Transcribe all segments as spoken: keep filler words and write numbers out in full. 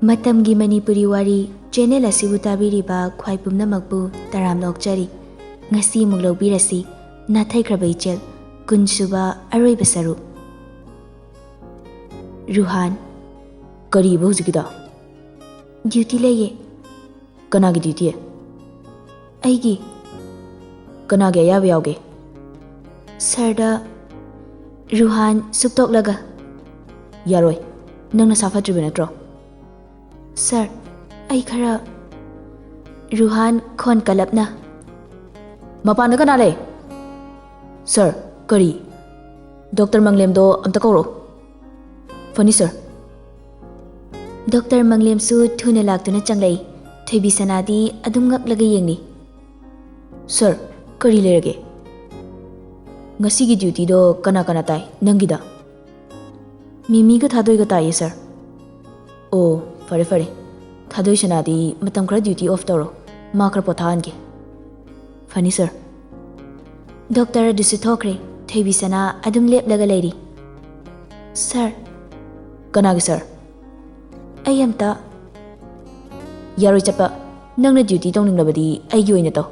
ꯃꯇꯝꯒꯤ ꯃꯅꯤꯄꯨꯔꯤ ꯋꯥꯔꯤ ꯆꯦꯅꯦꯜ ꯑꯁꯤꯕꯨ ꯇꯥꯕꯤꯔꯤꯕ ꯈ꯭ꯋꯥꯏ ꯄꯨꯝꯅꯃꯛꯄꯨ ꯇꯔꯥꯝꯅ ꯑꯣꯛꯆꯔꯤ꯫ ꯉꯁꯤ ꯑꯃꯨꯛ ꯂꯧꯕꯤꯔꯁꯤ ꯅꯥꯊꯩꯈ꯭ꯔꯕ ꯏꯆꯦꯜ, ꯀꯨꯟꯁꯨꯕ, ꯑꯔꯣꯏꯕ ꯁꯔꯨꯛ꯫ ꯔꯨꯍꯥꯟ, ꯀꯔꯤꯕ ꯍꯧꯖꯤꯛꯀꯤꯗꯣ? ꯗ꯭ꯌꯨꯇꯤ ꯂꯩꯌꯦ꯫ ꯀꯅꯥꯒꯤ ꯗ꯭ꯌꯨꯇꯤ? ꯑꯩꯒꯤ꯫ ꯀꯅꯥꯒꯤ ꯑꯌꯥꯕ ꯌꯥꯎꯒꯦ? ꯁꯔꯗ꯫ ꯔꯨꯍꯥꯟ ꯁꯨꯛꯇꯣꯛꯂꯒ꯫ ꯌꯥꯔꯣꯏ, ꯅꯪ ꯅꯁꯥ ꯐꯠꯇ꯭ꯔꯤꯕ ꯅꯠꯇ꯭ꯔꯣ? ꯁꯔ, ꯑꯩ ꯈꯔ꯫ ꯔꯨꯍꯥꯟ ꯈꯣꯟ ꯀꯜꯂꯞꯅ꯫ ꯃꯄꯥꯟꯗ ꯀꯅꯥ ꯂꯩ? ꯁꯔ, ꯀꯔꯤ? ꯗꯣꯛꯇꯔ ꯃꯪꯂꯦꯝꯗꯣ ꯑꯝꯇ ꯀꯧꯔꯣ꯫ ꯐꯅꯤ ꯁꯔ꯫ ꯗꯣꯛꯇꯔ ꯃꯪꯂꯦꯝꯁꯨ ꯊꯨꯅ ꯂꯥꯛꯇꯨꯅ ꯆꯪꯂꯛꯏ꯫ ꯊꯣꯏꯕꯤꯁꯅꯥꯗꯤ ꯑꯗꯨꯝ ꯉꯛꯂꯒ ꯌꯦꯡꯂꯤ꯫ ꯁꯔ, ꯀꯔꯤ ꯂꯩꯔꯒꯦ? ꯉꯁꯤꯒꯤ ꯗ꯭ꯌꯨꯇꯤꯗꯣ ꯀꯅꯥ ꯀꯅꯥ ꯇꯥꯏ ꯅꯪꯒꯤꯗ? ꯃꯤꯃꯤꯒ ꯊꯥꯗꯣꯏꯒ ꯇꯥꯏꯌꯦ ꯁꯔ꯫ ꯑꯣ, ꯐꯔꯦ ꯐꯔꯦ꯫ ꯊꯥꯗꯣꯏꯁꯅꯥꯗꯤ ꯃꯇꯝ ꯈꯔ ꯗ꯭ꯌꯨꯇꯤ ꯑꯣꯐ ꯇꯧꯔꯣ, ꯃꯥ ꯈꯔ ꯄꯣꯊꯥꯍꯟꯒꯦ꯫ ꯐꯅꯤ ꯁꯔ꯫ ꯗꯣꯛꯇꯔ ꯑꯗꯨꯁꯨ ꯊꯣꯛꯈ꯭ꯔꯦ꯫ ꯊꯣꯏꯕꯤꯁꯅꯥ ꯑꯗꯨꯝ ꯂꯦꯞꯂꯒ ꯂꯩꯔꯤ꯫ ꯁꯔ꯫ ꯀꯅꯥꯒꯤ ꯁꯔ? ꯑꯩ ꯑꯝꯇ꯫ ꯌꯥꯔꯣꯏ ꯆꯠꯄ꯫ ꯅꯪꯅ ꯗ꯭ꯌꯨꯇꯤ ꯇꯧꯅꯤꯡꯂꯕꯗꯤ ꯑꯩꯒꯤ ꯑꯣꯏꯅ ꯇꯧ꯫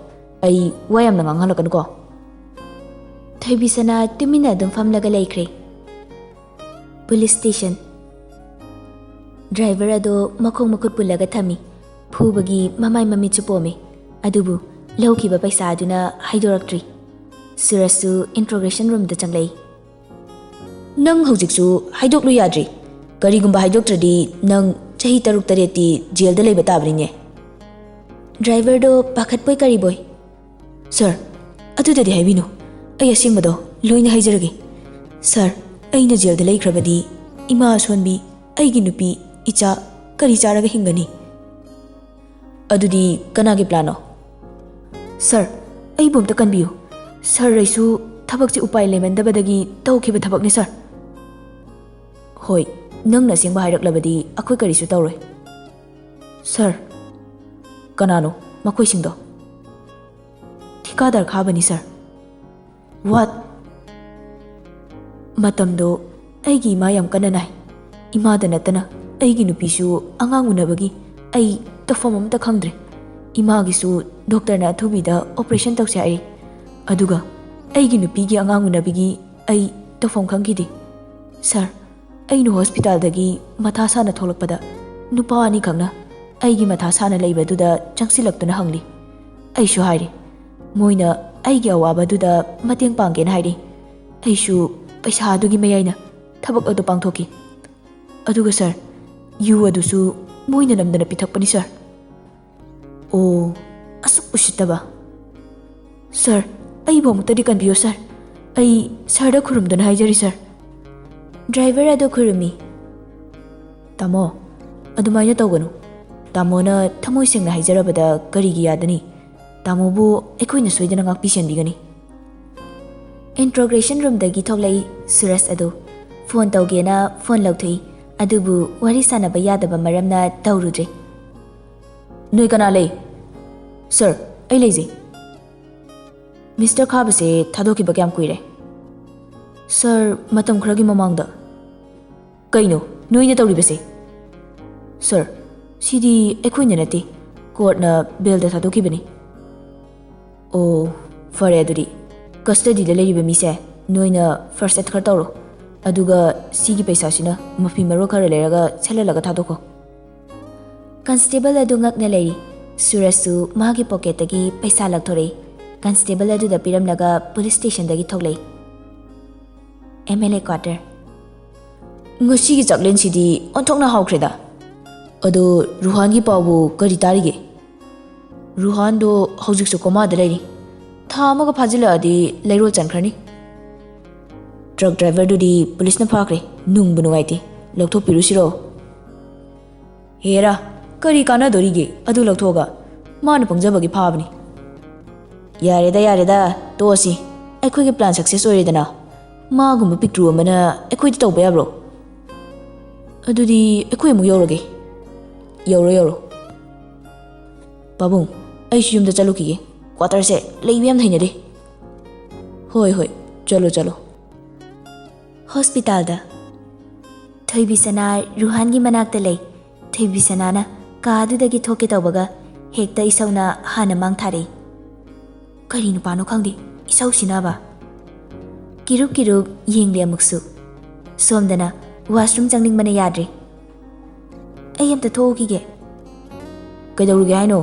ꯑꯩ ꯋꯥ ꯌꯥꯝꯅ ꯉꯥꯡꯍꯜꯂꯛꯀꯅꯨꯀꯣ꯫ ꯊꯣꯏꯕꯤꯁꯅꯥ ꯇꯨꯃꯤꯟꯅ ꯑꯗꯨꯝ ꯐꯝꯂꯒ ꯂꯩꯈ꯭ꯔꯦ꯫ Police station. ꯗ꯭ꯔꯥꯏꯚꯔ ꯑꯗꯣ ꯃꯈꯣꯡ ꯃꯈꯨꯠ ꯄꯨꯜꯂꯒ ꯊꯝꯃꯤ꯫ ꯐꯨꯕꯒꯤ ꯃꯃꯥꯏ ꯃꯃꯤꯠꯁꯨ ꯄꯣꯝꯃꯤ꯫ ꯑꯗꯨꯕꯨ ꯂꯧꯈꯤꯕ ꯄꯩꯁꯥ ꯑꯗꯨꯅ ꯍꯥꯏꯗꯣꯔꯛꯇ꯭ꯔꯤ꯫ ꯁꯨꯔꯖꯁꯨ ꯏꯟꯇ꯭ꯔꯣꯒ꯭ꯔꯦꯁꯟ ꯔꯨꯝꯗ ꯆꯪꯂꯛꯏ꯫ ꯅꯪ ꯍꯧꯖꯤꯛꯁꯨ ꯍꯥꯏꯗꯣꯛꯂꯨ ꯌꯥꯗ꯭ꯔꯤ꯫ ꯀꯔꯤꯒꯨꯝꯕ ꯍꯥꯏꯗꯣꯛꯇ꯭ꯔꯗꯤ ꯅꯪ ꯆꯍꯤ ꯇꯔꯨꯛ ꯇꯔꯦꯠꯇꯤ ꯖꯦꯜꯗ ꯂꯩꯕ ꯇꯥꯕꯅꯤꯅꯦ꯫ ꯗ꯭ꯔꯥꯏꯚꯔꯗꯣ ꯄꯥꯈꯠꯄꯣꯏ ꯀꯔꯤꯕꯣꯏ꯫ ꯁꯔ, ꯑꯗꯨꯗꯗꯤ ꯍꯥꯏꯕꯤꯅꯨ꯫ ꯑꯩ ꯑꯁꯦꯡꯕꯗꯣ ꯂꯣꯏꯅ ꯍꯥꯏꯖꯔꯒꯦ꯫ ꯁꯔ, ꯑꯩꯅ ꯖꯦꯜꯗ ꯂꯩꯈ꯭ꯔꯕꯗꯤ ꯏꯃꯥ ꯑꯁꯣꯟꯕꯤ, ꯑꯩꯒꯤ ꯅꯨꯄꯤ, ꯏꯆꯥ ꯀꯔꯤ ꯆꯥꯔꯒ ꯍꯤꯡꯒꯅꯤ? ꯑꯗꯨꯗꯤ ꯀꯅꯥꯒꯤ ꯄ꯭ꯂꯥꯟꯅꯣ? ꯁꯔ, ꯑꯩꯕꯨ ꯑꯝꯇ ꯀꯟꯕꯤꯌꯨ꯫ ꯁꯔ, ꯑꯩꯁꯨ ꯊꯕꯛꯁꯤ ꯎꯄꯥꯏ ꯂꯩꯃꯟꯗꯕꯗꯒꯤ ꯇꯧꯈꯤꯕ ꯊꯕꯛꯅꯤ ꯁꯔ꯫ ꯍꯣꯏ, ꯅꯪꯅ ꯑꯁꯦꯡꯕ ꯍꯥꯏꯔꯛꯂꯕꯗꯤ ꯑꯩꯈꯣꯏ ꯀꯔꯤꯁꯨ ꯇꯧꯔꯣꯏ꯫ ꯁꯔ, ꯀꯅꯥꯅꯣ ꯃꯈꯣꯏꯁꯤꯡꯗꯣ? ꯊꯤꯀꯥꯗꯔ ꯈꯥꯕꯅꯤ ꯁꯔ꯫ ꯋꯥꯠ? ꯃꯇꯝꯗꯣ ꯑꯩꯒꯤ ꯏꯃꯥ ꯌꯥꯝ ꯀꯟꯅ ꯅꯥꯏ꯫ ꯏꯃꯥꯗ ꯅꯠꯇꯅ ꯑꯩꯒꯤ ꯅꯨꯄꯤꯁꯨ ꯑꯉꯥꯡ ꯎꯅꯕꯒꯤ ꯑꯩ ꯇꯧꯐꯝ ꯑꯃꯠꯇ ꯈꯪꯗ꯭ꯔꯦ꯫ ꯏꯃꯥꯒꯤꯁꯨ ꯗꯣꯛꯇꯔꯅ ꯑꯊꯨꯕꯤꯗ ꯑꯣꯄꯔꯦꯁꯟ ꯇꯧꯁꯦ ꯍꯥꯏꯔꯤ꯫ ꯑꯗꯨꯒ ꯑꯩꯒꯤ ꯅꯨꯄꯤꯒꯤ ꯑꯉꯥꯡ ꯎꯅꯕꯒꯤ ꯑꯩ ꯇꯧꯐꯝ ꯈꯪꯈꯤꯗꯦ꯫ ꯁꯥꯔ, ꯑꯩꯅ ꯍꯣꯁꯄꯤꯇꯥꯜꯗꯒꯤ ꯃꯊꯥ ꯁꯥꯅ ꯊꯣꯛꯂꯛꯄꯗ ꯅꯨꯄꯥ ꯑꯅꯤꯈꯛꯅ ꯑꯩꯒꯤ ꯃꯊꯥ ꯁꯥꯅ ꯂꯩꯕꯗꯨꯗ ꯆꯪꯁꯤꯜꯂꯛꯇꯨꯅ ꯍꯪꯂꯤ꯫ ꯑꯩꯁꯨ ꯍꯥꯏꯔꯤ꯫ ꯃꯣꯏꯅ ꯑꯩꯒꯤ ꯑꯋꯥꯕꯗꯨꯗ ꯃꯇꯦꯡ ꯄꯥꯡꯒꯦꯅ ꯍꯥꯏꯔꯤ꯫ ꯑꯩꯁꯨ ꯄꯩꯁꯥ ꯑꯗꯨꯒꯤ ꯃꯌꯥꯏꯅ ꯊꯕꯛ ꯑꯗꯨ ꯄꯥꯡꯊꯣꯛꯈꯤ꯫ ꯑꯗꯨꯒ ꯁꯥꯔ, ꯌꯨ ꯑꯗꯨꯁꯨ ꯃꯣꯏꯅ ꯅꯝꯗꯅ ꯄꯤꯊꯛꯄꯅꯤ ꯁꯥꯔ꯫ ꯑꯣ, ꯑꯁꯨꯛ ꯎꯁꯤꯠꯇꯕ꯫ ꯁꯥꯔ, ꯑꯩꯕꯨ ꯑꯃꯨꯛꯇꯗꯤ ꯀꯟꯕꯤꯌꯣ ꯁꯥꯔ꯫ ꯑꯩ ꯁꯥꯔꯗ ꯈꯨꯔꯨꯝꯗꯨꯅ ꯍꯥꯏꯖꯔꯤ ꯁꯥꯔ꯫ ꯗ꯭ꯔꯥꯏꯚꯔ ꯑꯗꯨ ꯈꯨꯔꯨꯝꯃꯤ꯫ ꯇꯥꯃꯣ, ꯑꯗꯨꯃꯥꯏꯅ ꯇꯧꯒꯅꯨ꯫ ꯇꯥꯃꯣꯅ ꯊꯃꯣꯏ ꯁꯦꯡꯅ ꯍꯥꯏꯖꯔꯕꯗ ꯀꯔꯤꯒꯤ ꯌꯥꯗꯅꯤ? ꯇꯥꯃꯣꯕꯨ ꯑꯩꯈꯣꯏꯅ ꯁꯣꯏꯗꯅ ꯉꯥꯛꯄꯤ ꯁꯦꯟꯕꯤꯒꯅꯤ꯫ ꯏꯟꯇ꯭ꯔꯣꯒ꯭ꯔꯦꯁꯟ ꯔꯨꯝꯗꯒꯤ ꯊꯣꯛꯂꯛꯏ ꯁꯨꯔꯖ ꯑꯗꯨ꯫ ꯐꯣꯟ ꯇꯧꯒꯦꯅ ꯐꯣꯟ ꯂꯧꯊꯣꯛꯏ, ꯑꯗꯨꯕꯨ ꯋꯥꯔꯤ ꯁꯥꯟꯅꯕ ꯌꯥꯗꯕ ꯃꯔꯝꯅ ꯇꯧꯔꯨꯗ꯭ꯔꯦ꯫ ꯅꯣꯏ ꯀꯅꯥ ꯂꯩ? ꯁꯥꯔ, ꯑꯩ ꯂꯩꯖꯩ꯫ ꯃꯤꯁꯇꯔ ꯈꯥꯕꯁꯦ ꯊꯥꯗꯣꯛꯈꯤꯕ ꯀꯌꯥꯝ ꯀꯨꯏꯔꯦ? ꯁꯥꯔ, ꯃꯇꯝ ꯈꯔꯒꯤ ꯃꯃꯥꯡꯗ꯫ ꯀꯩꯅꯣ ꯅꯣꯏꯅ ꯇꯧꯔꯤꯕꯁꯦ? ꯁꯥꯔ, ꯁꯤꯗꯤ ꯑꯩꯈꯣꯏꯅ ꯅꯠꯇꯦ, ꯀꯣꯔꯠꯅ ꯕꯦꯜꯗ ꯊꯥꯗꯣꯛꯈꯤꯕꯅꯤ꯫ ꯑꯣ, ꯐꯔꯦ ꯑꯗꯨꯗꯤ꯫ ꯀꯁꯇꯗꯤꯗ ꯂꯩꯔꯤꯕ ꯃꯤꯁꯦ ꯅꯣꯏꯅ ꯐꯥꯔꯁ ꯑꯦꯗ ꯈꯔ ꯇꯧꯔꯣ, ꯑꯗꯨꯒ ꯁꯤꯒꯤ ꯄꯩꯁꯥꯁꯤꯅ ꯃꯐꯤ ꯃꯔꯣꯜ ꯈꯔ ꯂꯩꯔꯒ ꯁꯦꯠꯍꯜꯂꯒ ꯊꯥꯗꯣꯛꯈꯣ꯫ ꯀꯟꯁꯇꯦꯕꯜ ꯑꯗꯨ ꯉꯛꯅ ꯂꯩꯔꯤ꯫ ꯁꯨꯔꯖꯁꯨ ꯃꯥꯒꯤ ꯄꯣꯀꯦꯠꯇꯒꯤ ꯄꯩꯁꯥ ꯂꯧꯊꯣꯔꯛꯏ꯫ ꯀꯟꯁꯇꯦꯕꯜ ꯑꯗꯨꯗ ꯄꯤꯔꯝꯂꯒ ꯄꯨꯂꯤꯁ ꯁ꯭ꯇꯦꯁꯟꯗꯒꯤ ꯊꯣꯛꯂꯛꯏ꯫ M L A quarter. ꯉꯁꯤꯒꯤ ꯆꯥꯛꯂꯦꯟꯁꯤꯗꯤ ꯑꯣꯟꯊꯣꯛꯅ ꯍꯥꯎꯈ꯭ꯔꯦꯗ꯫ ꯑꯗꯣ ꯔꯨꯍꯥꯟꯒꯤ ꯄꯥꯎꯕꯨ ꯀꯔꯤ ꯇꯥꯔꯤꯒꯦ? ꯔꯨꯍꯥꯟꯗꯣ ꯍꯧꯖꯤꯛꯁꯨ ꯀꯣꯃꯥꯗ ꯂꯩꯔꯤ꯫ ꯊꯥ ꯑꯃꯒ ꯐꯥꯖꯤꯜꯂꯛꯑꯗꯤ ꯂꯩꯔꯣꯜ ꯆꯟꯈ꯭ꯔꯅꯤ꯫ ꯇ꯭ꯔꯛ ꯗ꯭ꯔꯥꯏꯚꯔꯗꯨꯗꯤ ꯄꯨꯂꯤꯁꯅ ꯐꯥꯈ꯭ꯔꯦ꯫ ꯅꯨꯡꯕꯨ ꯅꯨꯡꯉꯥꯏꯇꯦ꯫ ꯂꯧꯊꯣꯛꯄꯤꯔꯨꯁꯤꯔꯣ? ꯍꯦꯔꯥ, ꯀꯔꯤ ꯀꯥꯟꯅꯗꯣꯔꯤꯒꯦ ꯑꯗꯨ ꯂꯧꯊꯣꯛꯑꯒ? ꯃꯥꯅ ꯄꯪꯖꯕꯒꯤ ꯐꯥꯕꯅꯤ꯫ ꯌꯥꯔꯦꯗ, ꯌꯥꯔꯦꯗ, ꯇꯣꯛꯑꯁꯤ꯫ ꯑꯩꯈꯣꯏꯒꯤ ꯄ꯭ꯂꯥꯟ ꯁꯛꯁꯦꯁ ꯑꯣꯏꯔꯦꯗꯅ꯫ ꯃꯥꯒꯨꯝꯕ ꯄꯤꯛꯇ꯭ꯔꯨ ꯑꯃꯅ ꯑꯩꯈꯣꯏꯗ ꯇꯧꯕ ꯌꯥꯕ꯭ꯔꯣ? ꯑꯗꯨꯗꯤ ꯑꯩꯈꯣꯏ ꯑꯃꯨꯛ ꯌꯧꯔꯒꯦ꯫ ꯌꯧꯔꯣ, ꯌꯧꯔꯣ꯫ ꯄꯥꯕꯨꯡ, ꯑꯩꯁꯨ ꯌꯨꯝꯗ ꯆꯠꯂꯨꯈꯤꯒꯦ꯫ ꯀ꯭ꯋꯥꯇꯔꯁꯦ ꯂꯩꯕ ꯌꯥꯝ ꯍꯩꯅꯗꯦ꯫ ꯍꯣꯏ, ꯍꯣꯏ, ꯆꯠꯂꯣ, ꯆꯠꯂꯣ꯫ ꯍꯣꯁꯄꯤꯇꯥꯜꯗ꯫ ꯊꯣꯏꯕꯤꯁꯅꯥ ꯔꯨꯍꯥꯟꯒꯤ ꯃꯅꯥꯛꯇ ꯂꯩ꯫ ꯊꯣꯏꯕꯤꯁꯅꯥꯅ ꯀꯥ ꯑꯗꯨꯗꯒꯤ ꯊꯣꯛꯀꯦ ꯇꯧꯕꯒ ꯍꯦꯛꯇ ꯏꯁꯧꯅ ꯍꯥꯟꯅ ꯃꯥꯡ ꯊꯥꯔꯛꯏ꯫ ꯀꯔꯤ ꯅꯨꯄꯥꯅꯣ ꯈꯪꯗꯦ, ꯏꯁꯧ ꯁꯤꯅꯕ꯫ ꯀꯤꯔꯨꯞ ꯀꯤꯔꯨꯞ ꯌꯦꯡꯂꯦ ꯑꯃꯨꯛꯁꯨ꯫ ꯁꯣꯝꯗꯅ ꯋꯥꯁꯔꯨꯝ ꯆꯪꯅꯤꯡꯕꯅ ꯌꯥꯗ꯭ꯔꯦ꯫ "ꯑꯩ ꯑꯝꯇ ꯊꯣꯛꯎꯈꯤꯒꯦ꯫" "ꯀꯩꯗꯧꯔꯨꯒꯦ ꯍꯥꯏꯅꯣ?"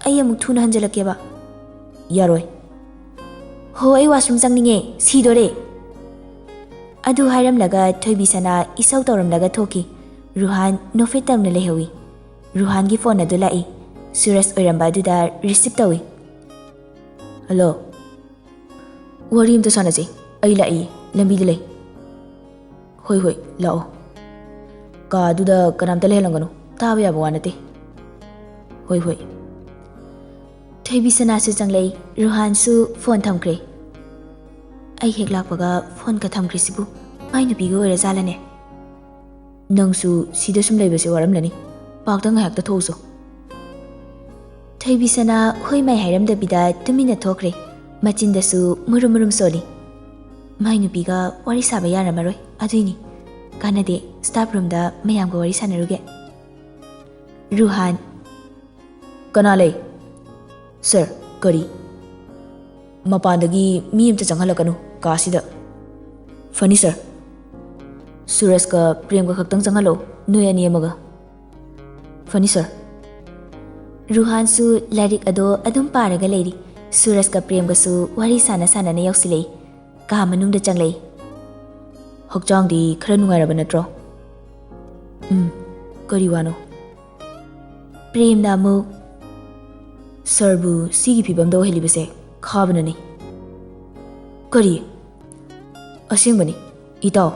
"ꯑꯩ ꯑꯃꯨꯛ ꯊꯨꯅ ꯍꯟꯖꯤꯜꯂꯛꯀꯦꯕ꯫" "ꯌꯥꯔꯣꯏ꯫" "ꯍꯣ, ꯑꯩ ꯋꯥꯁꯔꯨꯝ ꯆꯪꯅꯤꯡꯉꯦ, ꯁꯤꯗꯣꯔꯦ꯫" ꯑꯗꯨ ꯍꯥꯏꯔꯝꯂꯒ ꯊꯣꯏꯕꯤꯁꯅꯥ ꯏꯁꯧ ꯇꯧꯔꯝꯂꯒ ꯊꯣꯛꯈꯤ꯫ ꯔꯨꯍꯥꯟ ꯅꯣꯛꯐꯦꯠ ꯇꯧꯅ ꯂꯩꯍꯧꯏ꯫ ꯔꯨꯍꯥꯟꯒꯤ ꯐꯣꯟ ꯑꯗꯨ ꯂꯥꯛꯏ꯫ ꯁꯨꯔꯖ ꯑꯣꯏꯔꯝꯕ ꯑꯗꯨꯗ ꯔꯤꯁꯤꯞ ꯇꯧꯏ꯫ "ꯍꯜꯂꯣ꯫" "ꯋꯥꯔꯤ ꯑꯝꯇ ꯁꯥꯟꯅꯁꯤ꯫ ꯑꯩ ꯂꯥꯛꯏ, ꯂꯝꯕꯤꯗ ꯂꯩ꯫" "ꯍꯣꯏ, ꯍꯣꯏ, ꯂꯥꯛꯑꯣ꯫ ꯀꯥ ꯑꯗꯨꯗ ꯀꯅꯥꯝꯇ ꯂꯩꯍꯜꯂꯝꯒꯅꯨ, ꯇꯥꯕ ꯌꯥꯕ ꯋꯥ ꯅꯠꯇꯦ꯫" "ꯍꯣꯏ, ꯍꯣꯏ꯫" ꯊꯣꯏꯕꯤꯁꯅꯥꯁꯨ ꯆꯪꯂꯛꯏ꯫ ꯔꯨꯍꯥꯟꯁꯨ ꯐꯣꯟ ꯊꯝꯈ꯭ꯔꯦ꯫ "ꯑꯩ ꯍꯦꯛ ꯂꯥꯛꯄꯒ ꯐꯣꯟꯒ ꯊꯝꯈ꯭ꯔꯤꯁꯤꯕꯨ ꯃꯥꯏ ꯅꯨꯄꯤꯒ ꯑꯣꯏꯔꯖꯥꯠꯂꯅꯦ?" "ꯅꯪꯁꯨ ꯁꯤꯗ ꯁꯨꯝ ꯂꯩꯕꯁꯦ ꯋꯥꯔꯝꯂꯅꯤ꯫ ꯄꯥꯛꯇ ꯉꯥꯏꯍꯥꯛꯇ ꯊꯣꯛꯎꯁꯣ꯫" ꯊꯣꯏꯕꯤꯁꯅꯥ ꯍꯣꯏ ꯃꯥꯏ ꯍꯥꯏꯔꯝꯗꯕꯤꯗ ꯇꯨꯃꯤꯟꯅ ꯊꯣꯛꯈ꯭ꯔꯦ꯫ ꯃꯆꯤꯟꯗꯁꯨ ꯃꯨꯔꯨꯝ ꯃꯨꯔꯨꯝ ꯁꯣꯜꯂꯤ꯫ "ꯃꯥꯏ ꯅꯨꯄꯤꯒ ꯋꯥꯔꯤ ꯁꯥꯕ ꯌꯥꯔꯝꯃꯔꯣꯏ, ꯑꯗꯨꯏꯅꯤ꯫ ꯀꯥꯟꯅꯗꯦ, ꯁ꯭ꯇꯥꯐ ꯔꯨꯝꯗ ꯃꯌꯥꯝꯒ ꯋꯥꯔꯤ ꯁꯥꯟꯅꯔꯨꯒꯦ꯫" ꯔꯨꯍꯥꯟ꯫ "ꯀꯅꯥ ꯂꯩ?" "ꯁꯔ, ꯀꯔꯤ?" "ꯃꯄꯥꯟꯗꯒꯤ ꯃꯤ ꯑꯝꯇ ꯆꯪꯍꯜꯂꯛꯀꯅꯨ ꯀꯥꯁꯤꯗ꯫" "ꯐꯅꯤ ꯁꯔ꯫" "ꯁꯨꯔꯖꯀ ꯄ꯭ꯔꯦꯝꯒ ꯈꯛꯇꯪ ꯆꯪꯍꯜꯂꯛꯎ, ꯅꯣꯏ ꯑꯅꯤ ꯑꯃꯒ꯫" "ꯐꯅꯤ ꯁꯔ꯫" ꯔꯨꯍꯥꯟꯁꯨ ꯂꯥꯏꯔꯤꯛ ꯑꯗꯣ ꯑꯗꯨꯝ ꯄꯥꯔꯒ ꯂꯩꯔꯤ꯫ ꯁꯨꯔꯖꯀ ꯄ꯭ꯔꯦꯝꯒꯁꯨ ꯋꯥꯔꯤ ꯁꯥꯟꯅ ꯁꯥꯟꯅꯅ ꯌꯧꯁꯤꯜꯂꯛꯏ꯫ ꯀꯥ ꯃꯅꯨꯡꯗ ꯆꯪꯂꯛꯏ꯫ "ꯍꯛꯆꯥꯡꯗꯤ ꯈꯔ ꯅꯨꯡꯉꯥꯏꯔꯕ ꯅꯠꯇ꯭ꯔꯣ?" "ꯎꯝ, ꯀꯔꯤ ꯋꯥꯅꯣ?" ꯄ꯭ꯔꯦꯝꯅ ꯑꯃꯨꯛ, "ꯁꯔꯕꯨ ꯁꯤꯒꯤ ꯐꯤꯕꯝꯗ ꯑꯣꯏꯍꯜꯂꯤꯕꯁꯦ ꯈꯥꯕꯅꯅꯤ꯫" "ꯀꯔꯤ?" "ꯑꯁꯦꯡꯕꯅꯤ, ꯏꯇꯥꯎ,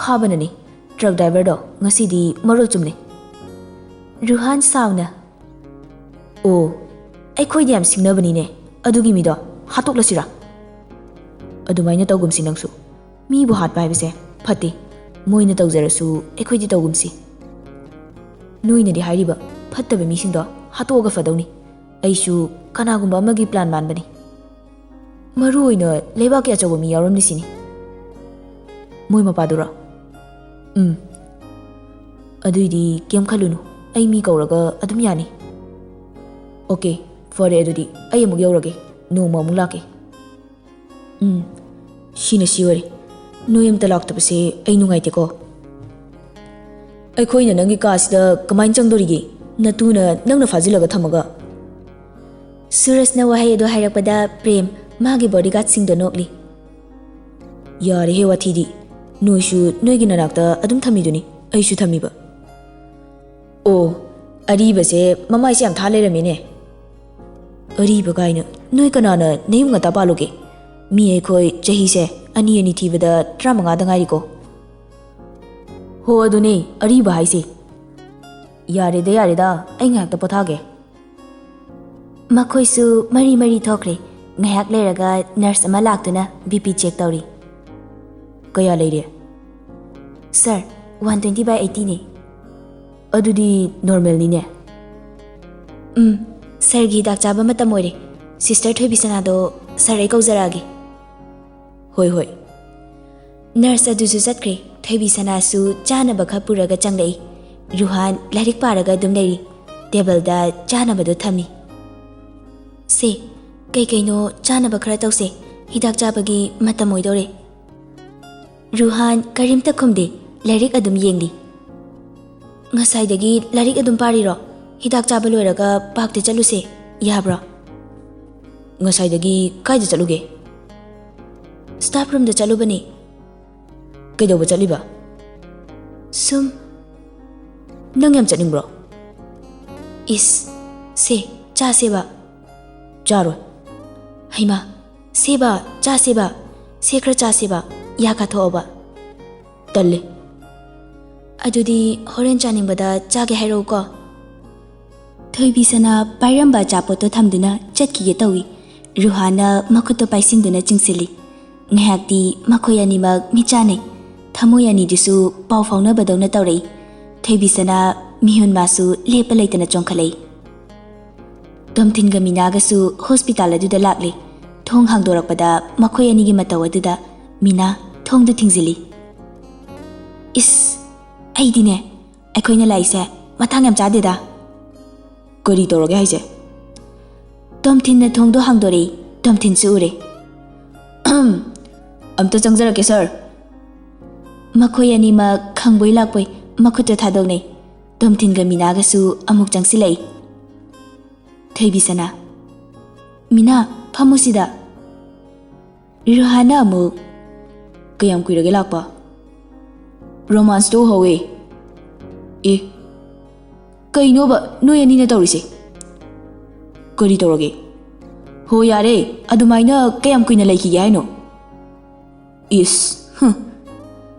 ꯈꯥꯕꯅꯅꯤ꯫ ꯇ꯭ꯔꯛ ꯗ꯭ꯔꯥꯏꯚꯔꯗꯣ ꯉꯁꯤꯗꯤ ꯃꯔꯣꯜ ꯆꯨꯝꯂꯦ꯫" ꯔꯨꯍꯥꯟ ꯁꯥꯎꯅ, "ꯑꯣ, ꯑꯩꯈꯣꯏꯗꯤ ꯌꯥꯝ ꯁꯤꯡꯅꯕꯅꯤꯅꯦ꯫ ꯑꯗꯨꯒꯤ ꯃꯤꯗꯣ ꯍꯥꯠꯇꯣꯛꯂꯁꯤꯔꯥ?" "ꯑꯗꯨꯃꯥꯏꯅ ꯇꯧꯒꯨꯝꯁꯤ ꯅꯪꯁꯨ꯫ ꯃꯤꯕꯨ ꯍꯥꯠꯄ ꯍꯥꯏꯕꯁꯦ ꯐꯠꯇꯦ꯫ ꯃꯣꯏꯅ ꯇꯧꯖꯔꯁꯨ ꯑꯩꯈꯣꯏꯗꯤ ꯇꯧꯒꯨꯝꯁꯤ꯫ ꯅꯣꯏꯅꯗꯤ ꯍꯥꯏꯔꯤꯕ ꯐꯠꯇꯕ ꯃꯤꯁꯤꯡꯗꯣ ꯍꯥꯠꯇꯣꯛꯑꯒ ꯐꯗꯧꯅꯤ꯫ ꯑꯩꯁꯨ ꯀꯅꯥꯒꯨꯝꯕ ꯑꯃꯒꯤ ꯄ꯭ꯂꯥꯟ ꯃꯥꯟꯕꯅꯤ꯫ ꯃꯔꯨ ꯑꯣꯏꯅ ꯂꯩꯕꯥꯛꯀꯤ ꯑꯆꯧꯕ ꯃꯤ ꯌꯥꯎꯔꯝꯂꯤꯁꯤꯅꯤ꯫" "ꯃꯣꯏ ꯃꯄꯥꯗꯨꯔꯣ?" ꯎꯝ, ꯑꯗꯨꯏꯗꯤ ꯀꯩꯝ ꯈꯜꯂꯨꯅꯨ, ꯑꯩ ꯃꯤ ꯀꯧꯔꯒ ꯑꯗꯨꯝ ꯌꯥꯅꯤ꯫ ꯑꯣꯀꯦ, ꯐꯔꯦ, ꯑꯗꯨꯗꯤ ꯑꯩ ꯑꯃꯨꯛ ꯌꯧꯔꯒꯦ, ꯅꯣꯡꯃ ꯑꯃꯨꯛ ꯂꯥꯛꯀꯦ꯫ ꯎꯝ, ꯁꯤꯅ ꯁꯤ ꯑꯣꯏꯔꯦ꯫ ꯅꯣꯏ ꯑꯝꯇ ꯂꯥꯛꯇꯕꯁꯦ ꯑꯩ ꯅꯨꯡꯉꯥꯏꯇꯦꯀꯣ꯫ ꯑꯩꯈꯣꯏꯅ ꯅꯪꯒꯤ ꯀꯥꯁꯤꯗ ꯀꯃꯥꯏꯅ ꯆꯪꯗꯣꯔꯤꯒꯦ? ꯅꯇꯨꯅ ꯅꯪꯅ ꯐꯥꯖꯤꯜꯂꯒ ꯊꯝꯃꯒ꯫ ꯁꯨꯔꯖꯅ ꯋꯥꯍꯩ ꯑꯗꯨ ꯍꯥꯏꯔꯛꯄꯗ ꯄ꯭ꯔꯦꯝ ꯃꯥꯒꯤ ꯕꯣꯗꯤꯒꯥꯔꯗꯁꯤꯡꯗꯣ ꯅꯣꯛꯂꯤ꯫ ꯌꯥꯔꯦꯍꯦ ꯋꯥꯊꯤꯗꯤ, ꯅꯣꯏꯁꯨ ꯅꯣꯏꯒꯤ ꯅꯅꯥꯛꯇ ꯑꯗꯨꯝ ꯊꯝꯃꯤꯗꯨꯅꯤ, ꯑꯩꯁꯨ ꯊꯝꯃꯤꯕ꯫ ꯑꯣ, ꯑꯔꯤꯕꯁꯦ ꯃꯃꯥꯏꯁꯦ ꯌꯥꯝ ꯊꯥ ꯂꯩꯔꯝꯃꯤꯅꯦ꯫ ꯑꯔꯤꯕ ꯀꯥꯏꯅ, ꯅꯣꯏ ꯀꯅꯥꯅ ꯅꯌꯨꯝ ꯉꯟꯇꯥ ꯄꯥꯜꯂꯨꯒꯦ? ꯃꯤ ꯑꯩꯈꯣꯏ ꯆꯍꯤꯁꯦ ꯑꯅꯤ ꯑꯅꯤ ꯊꯤꯕꯗ ꯇꯔꯥꯃꯉꯥꯗ ꯉꯥꯏꯔꯤꯀꯣ꯫ ꯍꯣ, ꯑꯗꯨꯅꯦ ꯑꯔꯤꯕ ꯍꯥꯏꯁꯦ꯫ ꯌꯥꯔꯦꯗ, ꯌꯥꯔꯦꯗ, ꯑꯩ ꯉꯥꯏꯍꯥꯛꯇ ꯄꯣꯊꯥꯒꯦ꯫ ꯃꯈꯣꯏꯁꯨ ꯃꯔꯤ ꯃꯔꯤ ꯊꯣꯛꯈ꯭ꯔꯦ꯫ ꯉꯥꯏꯍꯥꯛ ꯂꯩꯔꯒ ꯅꯔꯁ ꯑꯃ ꯂꯥꯛꯇꯨꯅ ꯕꯤ ꯄꯤ ꯆꯦꯛ ꯇꯧꯔꯤ꯫ ꯀꯌꯥ ꯂꯩꯔꯦ? ꯁꯥꯔ, ꯋꯥꯟ ꯇ꯭ꯋꯦꯟꯇꯤ ꯕꯥꯏ ꯑꯩꯠꯇꯤꯅꯦ꯫ ꯑꯗꯨꯗꯤ ꯅꯣꯔꯃꯦꯜꯅꯤꯅꯦ꯫ ꯎꯝ, ꯁꯥꯔꯒꯤ ꯍꯤꯗꯥꯛ ꯆꯥꯕ ꯃꯇꯝ ꯑꯣꯏꯔꯦ꯫ ꯁꯤꯁꯇꯔ ꯊꯣꯏꯕꯤꯁꯅꯥꯗꯣ ꯁꯥꯔ ꯑꯩ ꯀꯧꯖꯔꯛꯑꯒꯦ꯫ ꯍꯣꯏ, ꯍꯣꯏ꯫ ꯅꯔꯁ ꯑꯗꯨꯁꯨ ꯆꯠꯈ꯭ꯔꯦ꯫ ꯊꯣꯏꯕꯤꯁꯅꯥꯁꯨ ꯆꯥꯅꯕ ꯈꯔ ꯄꯨꯔꯒ ꯆꯪꯂꯛꯏ꯫ ꯔꯨꯍꯥꯟ ꯂꯥꯏꯔꯤꯛ ꯄꯥꯔꯒ ꯑꯗꯨꯝ ꯂꯩꯔꯤ꯫ ꯇꯦꯕꯜꯗ ꯆꯥꯅꯕꯗꯣ ꯊꯝꯃꯤ꯫ ꯁꯦ, ꯀꯩ ꯀꯩꯅꯣ ꯆꯥꯅꯕ ꯈꯔ ꯇꯧꯁꯦ꯫ ꯍꯤꯗꯥꯛ ꯆꯥꯕꯒꯤ ꯃꯇꯝ ꯑꯣꯏꯗꯧꯔꯦ꯫ ꯔꯨꯍꯥꯟ ꯀꯔꯤꯝꯇ ꯈꯨꯝꯗꯦ, ꯂꯥꯏꯔꯤꯛ ꯑꯗꯨꯝ ꯌꯦꯡꯂꯤ꯫ ꯉꯁꯥꯏꯗꯒꯤ ꯂꯥꯏꯔꯤꯛ ꯑꯗꯨꯝ ꯄꯥꯔꯤꯔꯣ? ꯍꯤꯗꯥꯛ ꯆꯥꯕ ꯂꯣꯏꯔꯒ ꯄꯥꯔꯛꯇ ꯆꯠꯂꯨꯁꯦ, ꯌꯥꯕ꯭ꯔꯣ? ꯉꯁꯥꯏꯗꯒꯤ ꯀꯥꯏꯗ ꯆꯠꯂꯨꯒꯦ? ꯁ꯭ꯇꯥꯐ ꯔꯨꯝꯗ ꯆꯠꯂꯨꯕꯅꯦ꯫ ꯀꯩꯗꯧꯕ ꯆꯠꯂꯤꯕ? ꯁꯨꯝ꯫ ꯅꯪ ꯌꯥꯝ ꯆꯠꯅꯤꯡꯕ꯭ꯔꯣ? ꯏꯁ, ꯁꯦ, ꯆꯥꯁꯦꯕ꯫ ꯆꯥꯔꯣꯏ꯫ ꯍꯩꯃꯥ, ꯁꯦꯕ, ꯆꯥꯁꯦꯕ꯫ ꯁꯦ, ꯈꯔ ꯆꯥꯁꯦꯕ꯫ ꯌꯥ ꯀꯥꯊꯣꯛꯑꯣꯕ꯫ ꯇꯜꯂꯦ꯫ ꯑꯗꯨꯗꯤ ꯍꯣꯔꯦꯟ ꯆꯥꯅꯤꯡꯕꯗ ꯆꯥꯒꯦ ꯍꯥꯏꯔꯛꯎꯀꯣ꯫ ꯊꯣꯏꯕꯤꯁꯅꯥ ꯄꯥꯏꯔꯝꯕ ꯑꯆꯥꯄꯣꯠꯇꯣ ꯊꯝꯗꯨꯅ ꯆꯠꯈꯤꯒꯦ ꯇꯧꯏ꯫ ꯔꯨꯍꯥꯟꯅ ꯃꯈꯨꯠꯇꯣ ꯄꯥꯏꯁꯤꯟꯗꯨꯅ ꯆꯤꯡꯁꯤꯜꯂꯤ꯫ ꯉꯥꯏꯍꯥꯛꯇꯤ ꯃꯈꯣꯏ ꯑꯅꯤꯃꯛ ꯃꯤꯠ ꯆꯥꯟꯅꯩ꯫ ꯊꯃꯣꯏ ꯑꯅꯤꯗꯨꯁꯨ ꯄꯥꯎ ꯐꯥꯎꯅꯕꯗꯧꯅ ꯇꯧꯔꯛꯏ꯫ ꯊꯣꯏꯕꯤꯁꯅꯥ ꯃꯤꯍꯨꯟ ꯃꯥꯁꯨ ꯂꯦꯞꯄ ꯂꯩꯇꯅ ꯆꯣꯡꯈꯠꯂꯛꯏ꯫ ꯇꯣꯝꯊꯤꯟꯒ ꯃꯤꯅꯥꯒꯁꯨ ꯍꯣꯁꯄꯤꯇꯥꯜ ꯑꯗꯨꯗ ꯂꯥꯛꯂꯦ꯫ ꯊꯣꯡ ꯍꯥꯡꯗꯣꯔꯛꯄꯗ ꯃꯈꯣꯏ ꯑꯅꯤꯒꯤ ꯃꯇꯧ ꯑꯗꯨꯗ ꯃꯤꯅꯥ ꯊꯣꯡꯗꯨ ꯊꯤꯡꯖꯤꯜꯂꯤ꯫ ꯏꯁ, ꯑꯩꯗꯤꯅꯦ, ꯑꯩꯈꯣꯏꯅ ꯂꯥꯛꯏꯁꯦ ꯃꯇꯥꯡ ꯌꯥꯝ ꯆꯥꯗꯦꯗ꯫ ꯀꯔꯤ ꯇꯧꯔꯒꯦ ꯍꯥꯏꯁꯦ? ꯇꯣꯝꯊꯤꯟꯅ ꯊꯣꯡꯗꯣ ꯍꯥꯡꯗꯣꯔꯛꯏ꯫ ꯇꯣꯝꯊꯤꯟꯁꯨ ꯎꯔꯦ꯫ "ꯑꯝꯇ ꯆꯪꯖꯔꯛꯀꯦ, ꯁꯥꯔ꯫" ꯃꯈꯣꯏ ꯑꯅꯤꯃꯛ ꯈꯪꯕꯣꯏ ꯂꯥꯛꯄꯣꯏ ꯃꯈꯨꯠꯇ ꯊꯥꯗꯣꯛꯅꯩ꯫ ꯇꯣꯝꯊꯤꯟꯒ ꯃꯤꯅꯥꯒꯁꯨ ꯑꯃꯨꯛ ꯆꯪꯁꯤꯜꯂꯛꯏ꯫ ꯊꯣꯏꯕꯤꯁꯅꯥ, "ꯃꯤꯅꯥ, ꯐꯝꯃꯨ ꯁꯤꯗ꯫" ꯔꯨꯍꯥꯟꯅ ꯑꯃꯨꯛ, "ꯀꯌꯥꯝ ꯀꯨꯏꯔꯒꯦ ꯂꯥꯛꯄ?" "ꯔꯣꯃꯥꯟꯁꯇꯣ ꯍꯧꯋꯦ꯫" "ꯑꯦ, ꯀꯩꯅꯣꯕ ꯅꯣꯏ ꯑꯅꯤꯅ ꯇꯧꯔꯤꯁꯦ?" "ꯀꯔꯤ ꯇꯧꯔꯒꯦ?" "ꯍꯣ ꯌꯥꯔꯦ, ꯑꯗꯨꯃꯥꯏꯅ ꯀꯌꯥꯝ ꯀꯨꯏꯅ ꯂꯩꯈꯤꯒꯦ ꯍꯥꯏꯅꯣ?" "ꯏꯁ, ꯍꯨꯝ꯫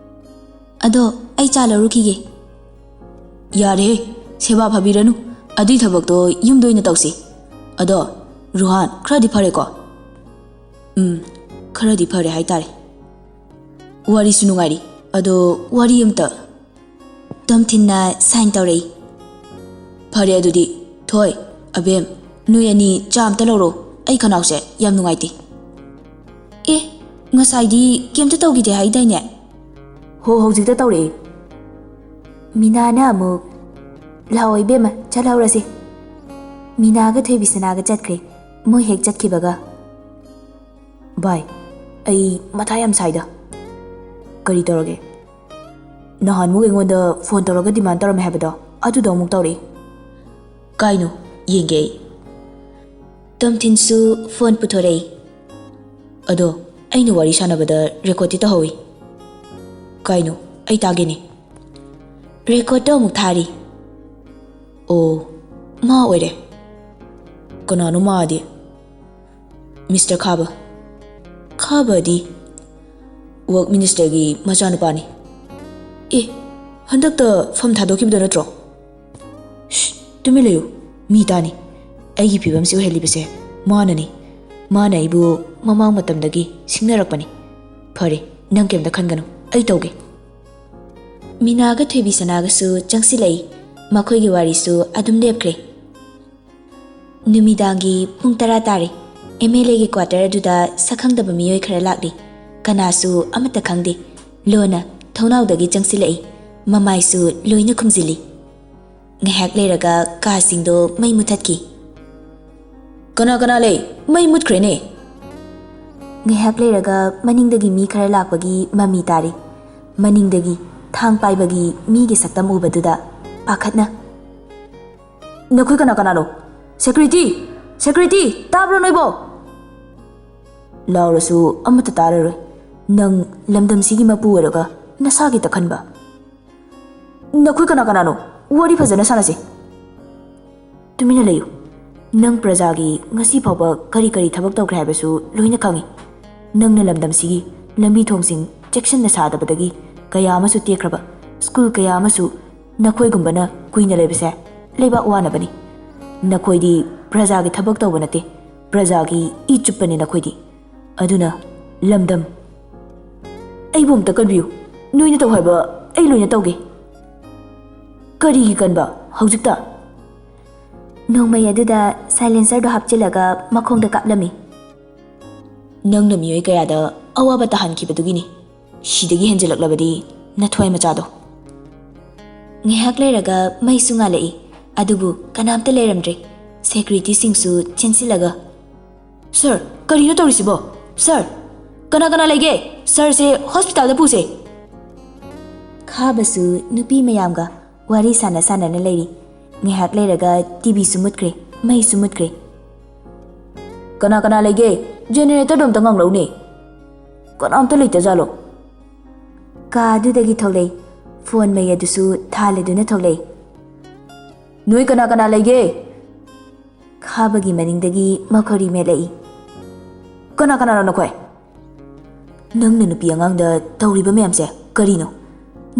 ꯑꯗꯣ ꯑꯩ ꯆꯥ ꯂꯧꯔꯨꯈꯤꯒꯦ꯫" "ꯌꯥꯔꯦꯍꯦ, ꯁꯦꯕꯥ ꯐꯕꯤꯔꯅꯨ, ꯑꯗꯨꯏ ꯊꯕꯛꯇꯣ ꯌꯨꯝꯗ ꯑꯣꯏꯅ ꯇꯧꯁꯤ꯫ ꯑꯗꯣ ꯔꯨꯍꯥꯟ, ꯈꯔꯗꯤ ꯐꯔꯦꯀꯣ?" "ꯎꯝ, ꯈꯔꯗꯤ ꯐꯔꯦ ꯍꯥꯏꯇꯥꯔꯦ꯫ ꯋꯥꯔꯤꯁꯨ ꯅꯨꯡꯉꯥꯏꯔꯤ꯫ ꯑꯗꯣ ꯋꯥꯔꯤ ꯑꯝꯇ꯫" ꯇꯣꯝꯊꯤꯟꯅ ꯁꯥꯏꯟ ꯇꯧꯔꯛꯏ꯫ "ꯐꯔꯦ ꯑꯗꯨꯗꯤ꯫ ꯊꯣꯏ, ꯑꯕꯦꯝ, ꯅꯣꯏ ꯑꯅꯤ ꯆꯥ ꯑꯝꯇ ꯂꯧꯔꯣ꯫ ꯑꯩ ꯈꯅꯥꯎꯁꯦ ꯌꯥꯝ ꯅꯨꯡꯉꯥꯏꯇꯦ꯫" "ꯑꯦ, ꯉꯁꯥꯏꯗꯤ ꯀꯩꯝꯇ ꯇꯧꯈꯤꯗꯦ ꯍꯥꯏꯗꯥꯏꯅꯦ?" "ꯍꯣ, ꯍꯧꯖꯤꯛꯇ ꯇꯧꯔꯛꯑꯦ꯫" ꯃꯤꯅꯥꯅ ꯑꯃꯨꯛ, "ꯂꯥꯛꯑꯣ ꯏꯕꯦꯝꯃ, ꯆꯠꯍꯧꯔꯁꯤ꯫" ꯃꯤꯅꯥꯒ ꯊꯣꯏꯕꯤꯁꯅꯥꯒ ꯆꯠꯈ꯭ꯔꯦ꯫ ꯃꯣꯏ ꯍꯦꯛ ꯆꯠꯈꯤꯕꯒ, "ꯚꯥꯏ, ꯑꯩ ꯃꯊꯥ ꯌꯥꯝ ꯁꯥꯏꯗ꯫" "ꯀꯔꯤ ꯇꯧꯔꯒꯦ?" "ꯅꯍꯥꯟꯃꯨꯛ ꯑꯩꯉꯣꯟꯗ ꯐꯣꯟ ꯇꯧꯔꯒ ꯗꯤꯃꯥꯟ ꯇꯧꯔꯝꯃꯦ ꯍꯥꯏꯕꯗꯣ, ꯑꯗꯨꯗꯣ ꯑꯃꯨꯛ ꯇꯧꯔꯛꯏ꯫" "ꯀꯥꯏꯅꯣ? ꯌꯦꯡꯒꯦ ꯑꯩ꯫" ꯇꯣꯝꯊꯤꯟꯁꯨ ꯐꯣꯟ ꯄꯨꯊꯣꯔꯛꯏ꯫ "ꯑꯗꯣ ꯑꯩꯅ ꯋꯥꯔꯤ ꯁꯥꯟꯅꯕꯗ ꯔꯦꯀꯣꯔꯗꯇꯤ ꯇꯧꯍꯧꯋꯤ꯫" "ꯀꯥꯏꯅꯣ? ꯑꯩ ꯇꯥꯒꯦꯅꯦ꯫" ꯔꯦꯀꯣꯔꯗꯇꯣ ꯑꯃꯨꯛ ꯊꯥꯔꯤ꯫ "ꯑꯣ, ꯃꯥ ꯑꯣꯏꯔꯦ꯫" "ꯀꯅꯥꯅꯣ ꯃꯥꯗꯤ?" "ꯃꯤꯁꯇꯔ ꯈꯥꯕ꯫" "ꯈꯥꯕꯗꯤ?" "ꯋꯔꯛ ꯃꯤꯅꯤꯁꯇꯔꯒꯤ ꯃꯆꯥꯅꯨꯄꯥꯅꯤ꯫" "ꯑꯦ, ꯍꯟꯗꯛꯇ ꯐꯝ ꯊꯥꯗꯣꯛꯈꯤꯕꯗꯣ ꯅꯠꯇ꯭ꯔꯣ?" "ꯁ꯭ꯁ, ꯇꯨꯃꯤꯟ ꯂꯩꯌꯨ, ꯃꯤ ꯇꯥꯅꯤ꯫ ꯑꯩꯒꯤ ꯐꯤꯕꯝꯁꯤ ꯑꯣꯏꯍꯜꯂꯤꯕꯁꯦ ꯃꯥꯅꯅꯤ꯫ ꯃꯥꯅ ꯑꯩꯕꯨ ꯃꯃꯥꯡ ꯃꯇꯝꯗꯒꯤ ꯁꯤꯡꯅꯔꯛꯄꯅꯤ꯫ ꯐꯔꯦ, ꯅꯪ ꯀꯩꯝꯇ ꯈꯟꯒꯅꯨ, ꯑꯩ ꯇꯧꯒꯦ꯫" ꯃꯤꯅꯥꯒ ꯊꯣꯏꯕꯤꯁꯅꯥꯒꯁꯨ ꯆꯪꯁꯤꯜꯂꯛꯏ꯫ ꯃꯈꯣꯏꯒꯤ ꯋꯥꯔꯤꯁꯨ ꯑꯗꯨꯝ ꯂꯦꯞꯈ꯭ꯔꯦ꯫ ꯅꯨꯃꯤꯗꯥꯡꯒꯤ ꯄꯨꯡ ꯇꯔꯥ ꯇꯥꯔꯦ꯫ ꯑꯦꯝ ꯑꯦꯜ ꯑꯦꯒꯤ ꯀ꯭ꯋꯥꯇꯔ ꯑꯗꯨꯗ ꯁꯛꯈꯪꯗꯕ ꯃꯤꯑꯣꯏ ꯈꯔ ꯂꯥꯛꯂꯤ꯫ ꯀꯅꯥꯁꯨ ꯑꯃꯠꯇ ꯈꯪꯗꯦ꯫ ꯂꯣꯟꯅ, ꯊꯣꯡꯅꯥꯎꯗꯒꯤ ꯆꯪꯁꯤꯜꯂꯛꯏ꯫ ꯃꯃꯥꯏꯁꯨ ꯂꯣꯏꯅ ꯈꯨꯝꯖꯤꯜꯂꯤ꯫ ꯉꯥꯏꯍꯥꯛ ꯂꯩꯔꯒ ꯀꯥꯁꯤꯡꯗꯣ ꯃꯩ ꯃꯨꯊꯠꯈꯤ꯫ "ꯀꯅꯥ ꯀꯅꯥ ꯂꯩ? ꯃꯩ ꯃꯨꯠꯈ꯭ꯔꯦꯅꯦ!" ꯉꯥꯏꯍꯥꯛ ꯂꯩꯔꯒ ꯃꯅꯤꯡꯗꯒꯤ ꯃꯤ ꯈꯔ ꯂꯥꯛꯄꯒꯤ ꯃꯃꯤ ꯇꯥꯔꯤ꯫ ꯃꯅꯤꯡꯗꯒꯤ ꯊꯥꯡ ꯄꯥꯏꯕꯒꯤ ꯃꯤꯒꯤ ꯁꯛꯇꯝ ꯎꯕꯗꯨꯗ ꯄꯥꯈꯠꯅ, "ꯅꯈꯣꯏ ꯀꯅꯥ ꯀꯅꯥꯅꯣ? ꯁꯦꯀ꯭ꯌꯨꯔꯤꯇꯤ! ꯁꯦꯀ꯭ꯌꯨꯔꯤꯇꯤ! ꯇꯥꯕ꯭ꯔꯣ ꯅꯣꯏꯕꯣ?" ꯂꯥꯎꯔꯁꯨ ꯑꯃꯠꯇ ꯇꯥꯔꯔꯣꯏ꯫ ꯅꯪ ꯂꯝꯗꯝꯁꯤꯒꯤ ꯃꯄꯨ ꯑꯣꯏꯔꯒ ꯅꯁꯥꯒꯤ ꯇꯛꯈꯟꯕ꯫ "ꯅꯈꯣꯏ ꯀꯅꯥ ꯀꯅꯥꯅꯣ? ꯋꯥꯔꯤ ꯐꯖꯅ ꯁꯥꯟꯅꯁꯦ꯫" "ꯇꯨꯃꯤꯟꯅ ꯂꯩꯌꯨ꯫ ꯅꯪ ꯄ꯭ꯔꯖꯥꯒꯤ ꯉꯁꯤ ꯐꯥꯎꯕ ꯀꯔꯤ ꯀꯔꯤ ꯊꯕꯛ ꯇꯧꯈ꯭ꯔꯦ ꯍꯥꯏꯕꯁꯨ ꯂꯣꯏꯅ ꯈꯪꯏ꯫ ꯅꯪꯅ ꯂꯝꯗꯝꯁꯤꯒꯤ ꯂꯝꯕꯤ ꯊꯣꯡꯁꯤꯡ ꯆꯦꯛꯁꯤꯟꯅ ꯁꯥꯗꯕꯗꯒꯤ ꯀꯌꯥ ꯑꯃꯁꯨ ꯇꯦꯛꯈ꯭ꯔꯕ, ꯁ꯭ꯀꯨꯜ ꯀꯌꯥ ꯑꯃꯁꯨ꯫ ꯅꯈꯣꯏꯒꯨꯝꯕꯅ ꯀꯨꯏꯅ ꯂꯩꯕꯁꯦ ꯂꯩꯕꯥꯛ ꯋꯥꯅꯕꯅꯤ꯫ ꯅꯈꯣꯏꯗꯤ ꯄ꯭ꯔꯖꯥꯒꯤ ꯊꯕꯛ ꯇꯧꯕ ꯅꯠꯇꯦ, ꯄ꯭ꯔꯖꯥꯒꯤ ꯏ ꯆꯨꯞꯄꯅꯤ ꯅꯈꯣꯏꯗꯤ꯫ ꯑꯗꯨꯅ ꯂꯝꯗꯝ, ꯑꯩꯕꯨ ꯑꯝꯇ ꯀꯟꯕꯤꯌꯨ꯫ ꯅꯣꯏꯅ ꯇꯧ ꯍꯥꯏꯕ ꯑꯩ ꯂꯣꯏꯅ ꯇꯧꯒꯦ꯫" "ꯀꯔꯤꯒꯤ ꯀꯟꯕ ꯍꯧꯖꯤꯛꯇ?" ꯅꯣꯡꯃꯩ ꯑꯗꯨꯗ ꯁꯥꯏꯂꯦꯟꯁꯔꯗꯣ ꯍꯥꯞꯆꯤꯜꯂꯒ ꯃꯈꯣꯡꯗ ꯀꯥꯞꯂꯝꯃꯤ꯫ "ꯅꯪꯅ ꯃꯤꯑꯣꯏ ꯀꯌꯥꯗ ꯑꯋꯥꯕ ꯇꯥꯍꯟꯈꯤꯕꯗꯨꯒꯤꯅꯤ꯫ ꯁꯤꯗꯒꯤ ꯍꯦꯟꯖꯤꯜꯂꯛꯂꯕꯗꯤ ꯅꯊ꯭ꯋꯥꯏ ꯃꯆꯥꯗꯣ꯫" ꯉꯥꯏꯍꯥꯛ ꯂꯩꯔꯒ ꯃꯩꯁꯨ ꯉꯥꯜꯂꯛꯏ, ꯑꯗꯨꯕꯨ ꯀꯅꯥꯝꯇ ꯂꯩꯔꯝꯗ꯭ꯔꯦ꯫ ꯁꯦꯀ꯭ꯌꯨꯔꯤꯇꯤꯁꯤꯡꯁꯨ ꯆꯦꯟꯁꯤꯜꯂꯒ, "ꯁꯥꯔ, ꯀꯔꯤꯅꯣ ꯇꯧꯔꯤꯁꯤꯕꯣ? ꯁꯥꯔ, ꯀꯅꯥ ꯀꯅꯥ ꯂꯩꯒꯦ? ꯁꯥꯔꯁꯦ ꯍꯣꯁꯄꯤꯇꯥꯜꯗ ꯄꯨꯁꯦ꯫" ꯈꯥꯕꯁꯨ ꯅꯨꯄꯤ ꯃꯌꯥꯝꯒ ꯋꯥꯔꯤ ꯁꯥꯟꯅ ꯁꯥꯟꯅꯅ ꯂꯩꯔꯤ꯫ ꯉꯥꯏꯍꯥꯛ ꯂꯩꯔꯒ ꯇꯤꯚꯤꯁꯨ ꯃꯨꯠꯈ꯭ꯔꯦ, ꯃꯩꯁꯨ ꯃꯨꯠꯈ꯭ꯔꯦ꯫ "ꯀꯅꯥ ꯀꯅꯥ ꯂꯩꯒꯦ? ꯖꯦꯅꯦꯔꯦꯇꯔꯗꯣ ꯑꯝꯇ ꯉꯪꯂꯛꯎꯅꯦ꯫ ꯀꯅꯥꯝꯇ ꯂꯩꯇꯖꯥꯠꯂꯣ?" ꯀꯥ ꯑꯗꯨꯗꯒꯤ ꯊꯣꯛꯂꯛꯏ꯫ ꯐꯣꯟ ꯃꯩ ꯑꯗꯨꯁꯨ ꯊꯥꯜꯂꯗꯨꯅ ꯊꯣꯛꯂꯛꯏ꯫ "ꯅꯣꯏ ꯀꯅꯥ ꯀꯅꯥ ꯂꯩꯒꯦ?" ꯈꯥꯕꯒꯤ ꯃꯅꯤꯡꯗꯒꯤ ꯃꯈꯣꯔꯤ ꯃꯦꯠꯂꯛꯏ꯫ "ꯀꯅꯥ ꯀꯅꯥꯅꯣ ꯅꯈꯣꯏ? ꯅꯪꯅ ꯅꯨꯄꯤ ꯑꯉꯥꯡꯗ ꯇꯧꯔꯤꯕ ꯃꯌꯥꯝꯁꯦ ꯀꯔꯤꯅꯣ?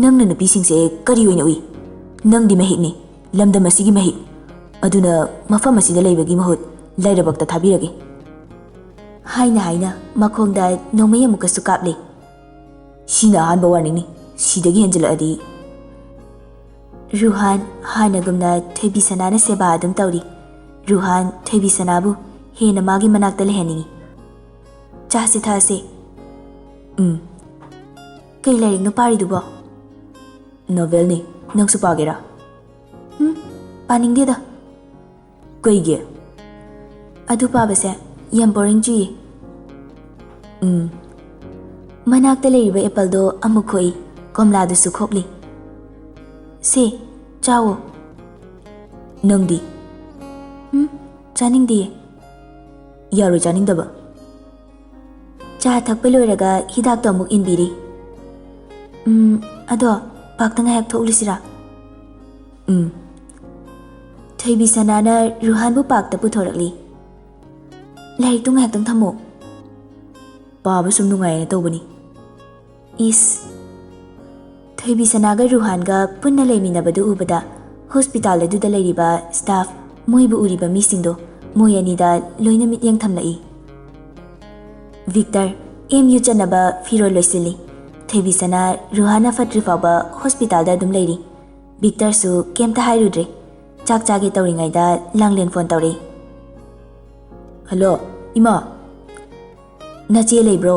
ꯅꯪꯅ ꯅꯨꯄꯤꯁꯤꯡꯁꯦ ꯀꯔꯤ ꯑꯣꯏꯅ ꯎꯏ? ꯅꯪꯗꯤ ꯃꯍꯤꯛꯅꯤ, ꯂꯝꯗꯝ ꯑꯁꯤꯒꯤ ꯃꯍꯤꯛ꯫ ꯑꯗꯨꯅ ꯃꯐꯝ ꯑꯁꯤꯗ ꯂꯩꯕꯒꯤ ꯃꯍꯨꯠ ꯂꯥꯏꯔꯕꯛꯇ ꯊꯥꯕꯤꯔꯒꯦ꯫" ꯍꯥꯏꯅ ꯍꯥꯏꯅ ꯃꯈꯣꯡꯗ ꯅꯣꯡꯃꯩ ꯑꯃꯨꯛꯀꯁꯨ ꯀꯥꯞꯂꯦ꯫ "ꯁꯤꯅ ꯑꯍꯥꯟꯕ ꯋꯥꯔꯅꯤꯡꯅꯤ꯫ ꯁꯤꯗꯒꯤ ꯍꯦꯟꯖꯤꯜꯂꯛꯑꯗꯤ꯫" ꯔꯨꯍꯥꯟ ꯍꯥꯟꯅꯒꯨꯝꯅ ꯊꯣꯏꯕꯤ ꯁꯅꯥꯅ ꯁꯦꯕꯥ ꯑꯗꯨꯝ ꯇꯧꯔꯤ꯫ ꯔꯨꯍꯥꯟ ꯊꯣꯏꯕꯤ ꯁꯅꯥꯕꯨ ꯍꯦꯟꯅ ꯃꯥꯒꯤ ꯃꯅꯥꯛꯇ ꯂꯩꯍꯟꯅꯤꯡꯏ꯫ "ꯆꯥꯁꯤ ꯊꯛꯑꯁꯤ꯫" "ꯎꯝ꯫" ꯀꯩ ꯂꯥꯏꯔꯤꯛꯅꯣ ꯄꯥꯔꯤꯗꯨꯕꯣ? ꯅꯣꯚꯦꯜꯅꯤ꯫ ꯅꯪꯁꯨ ꯄꯥꯒꯦꯔꯥ? ꯎꯝ, ꯄꯥꯅꯤꯡꯗꯦꯗ꯫ ꯀꯩꯒꯤ? ꯑꯗꯨ ꯄꯥꯕꯁꯦ ꯌꯥꯝ ꯕꯣꯔꯤꯡ ꯆꯨꯏꯌꯦ꯫ ꯎꯝ꯫ ꯃꯅꯥꯛꯇ ꯂꯩꯔꯤꯕ ꯑꯦꯄꯜꯗꯣ ꯑꯃꯨꯛ ꯈꯣꯛꯏ, ꯀꯣꯝꯂꯥꯗꯨꯁꯨ ꯈꯣꯛꯂꯤ꯫ ꯁꯦ, ꯆꯥꯎꯋꯣ꯫ ꯅꯪꯗꯤ? ꯎꯝ, ꯆꯥꯅꯤꯡꯗꯤꯌꯦ꯫ ꯌꯥꯔꯣꯏ ꯆꯥꯅꯤꯡꯗꯕ꯫ ꯆꯥ ꯊꯛꯄ ꯂꯣꯏꯔꯒ ꯍꯤꯗꯥꯛꯇꯣ ꯑꯃꯨꯛ ꯏꯟꯕꯤꯔꯤ꯫ ꯎꯝ, ꯑꯗꯣ ꯄꯥꯛꯇ ꯉꯥꯏꯍꯥꯛ ꯊꯣꯛꯂꯨꯁꯤꯔꯥ? ꯎꯝ꯫ ꯊꯣꯏꯕꯤ ꯁꯅꯥꯅ ꯔꯨꯍꯥꯟꯕꯨ ꯄꯥꯛꯇ ꯄꯨꯊꯣꯔꯛꯂꯤ꯫ ꯂꯥꯏꯔꯤꯛꯇꯨ ꯉꯥꯏꯍꯥꯛꯇꯪ ꯊꯝꯃꯣ꯫ ꯄꯥꯕ ꯁꯨꯝ ꯅꯨꯡꯉꯥꯏꯌꯦꯅ ꯇꯧꯕꯅꯤ꯫ ꯏꯁ꯫ ꯊꯣꯏꯕꯤ ꯁꯅꯥꯒ ꯔꯨꯍꯥꯟꯒ ꯄꯨꯟꯅ ꯂꯩꯃꯤꯟꯅꯕꯗꯨ ꯎꯕꯗ ꯍꯣꯁꯄꯤꯇꯥꯜ ꯑꯗꯨꯗ ꯂꯩꯔꯤꯕ ꯁ꯭ꯇꯥꯐ, ꯃꯣꯏꯕꯨ ꯎꯔꯤꯕ ꯃꯤꯁꯤꯡꯗꯣ ꯃꯣꯏ ꯑꯅꯤꯗ ꯂꯣꯏꯅ ꯃꯤꯠꯌꯦꯡ ꯊꯝꯂꯛꯏ꯫ ꯚꯤꯛꯇꯔ ꯑꯦꯝ ꯌꯨ ꯆꯠꯅꯕ ꯐꯤꯔꯣꯜ ꯂꯣꯏꯁꯤꯜꯂꯤ꯫ ꯊꯣꯏꯕꯤ ꯁꯅꯥ ꯔꯨꯍꯥꯟꯅ ꯐꯠꯇ꯭ꯔꯤ ꯐꯥꯎꯕ ꯍꯣꯁꯄꯤꯇꯥꯜꯗ ꯑꯗꯨꯝ ꯂꯩꯔꯤ꯫ ꯚꯤꯛꯇꯔꯁꯨ ꯀꯩꯝꯇ ꯍꯥꯏꯔꯨꯗ꯭ꯔꯦ꯫ ꯆꯥꯛ ꯆꯥꯒꯦ ꯇꯧꯔꯤꯉꯩꯗ ꯂꯥꯡꯂꯦꯟ ꯐꯣꯟ ꯇꯧꯔꯛꯏ꯫ ꯍꯜꯂꯣ, ꯏꯃꯥ꯫ ꯅꯆꯦ ꯂꯩꯕ꯭ꯔꯣ?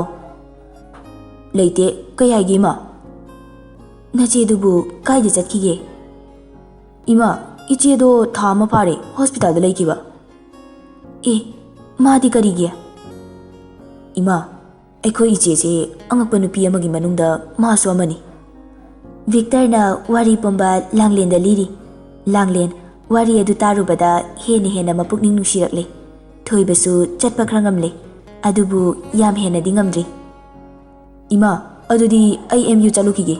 ꯂꯩꯇꯦ꯫ ꯀꯩ ꯍꯥꯏꯒꯦ, ꯏꯃꯥ? ꯅꯆꯦꯗꯨꯕꯨ ꯀꯥꯏꯗ ꯆꯠꯈꯤꯒꯦ? ꯏꯃꯥ, ꯏꯆꯦꯗꯣ ꯊꯥ ꯑꯃ ꯐꯥꯔꯦ ꯍꯣꯁꯄꯤꯇꯥꯜꯗ ꯂꯩꯈꯤꯕ꯫ ꯑꯦ, ꯃꯥꯗꯤ ꯀꯔꯤꯒꯤ? ꯏꯃꯥ, ꯑꯩꯈꯣꯏ ꯏꯆꯦꯁꯦ ꯑꯉꯛꯄ ꯅꯨꯄꯤ ꯑꯃꯒꯤ ꯃꯅꯨꯡꯗ ꯃꯥꯁꯨ ꯑꯃꯅꯤ꯫ ꯚꯤꯛꯇꯔꯅ ꯋꯥꯔꯤ ꯄꯨꯝꯕ ꯂꯥꯡꯂꯦꯟꯗ ꯂꯤꯔꯤ꯫ ꯂꯥꯡꯂꯦꯟ ꯋꯥꯔꯤ ꯑꯗꯨ ꯇꯥꯔꯨꯕꯗ ꯍꯦꯟꯅ ꯍꯦꯟꯅ ꯃꯄꯨꯛꯅꯤꯡ ꯅꯨꯡꯁꯤꯔꯛꯂꯦ꯫ ꯊꯣꯏꯕꯁꯨ ꯆꯠꯄ ꯈꯔ ꯉꯝꯂꯦ, ꯑꯗꯨꯕꯨ ꯌꯥꯝ ꯍꯦꯟꯅꯗꯤ ꯉꯝꯗ꯭ꯔꯤ꯫ ꯏꯃꯥ, ꯑꯗꯨꯗꯤ ꯑꯩ ꯑꯦꯝ ꯌꯨ ꯆꯠꯂꯨꯈꯤꯒꯦ꯫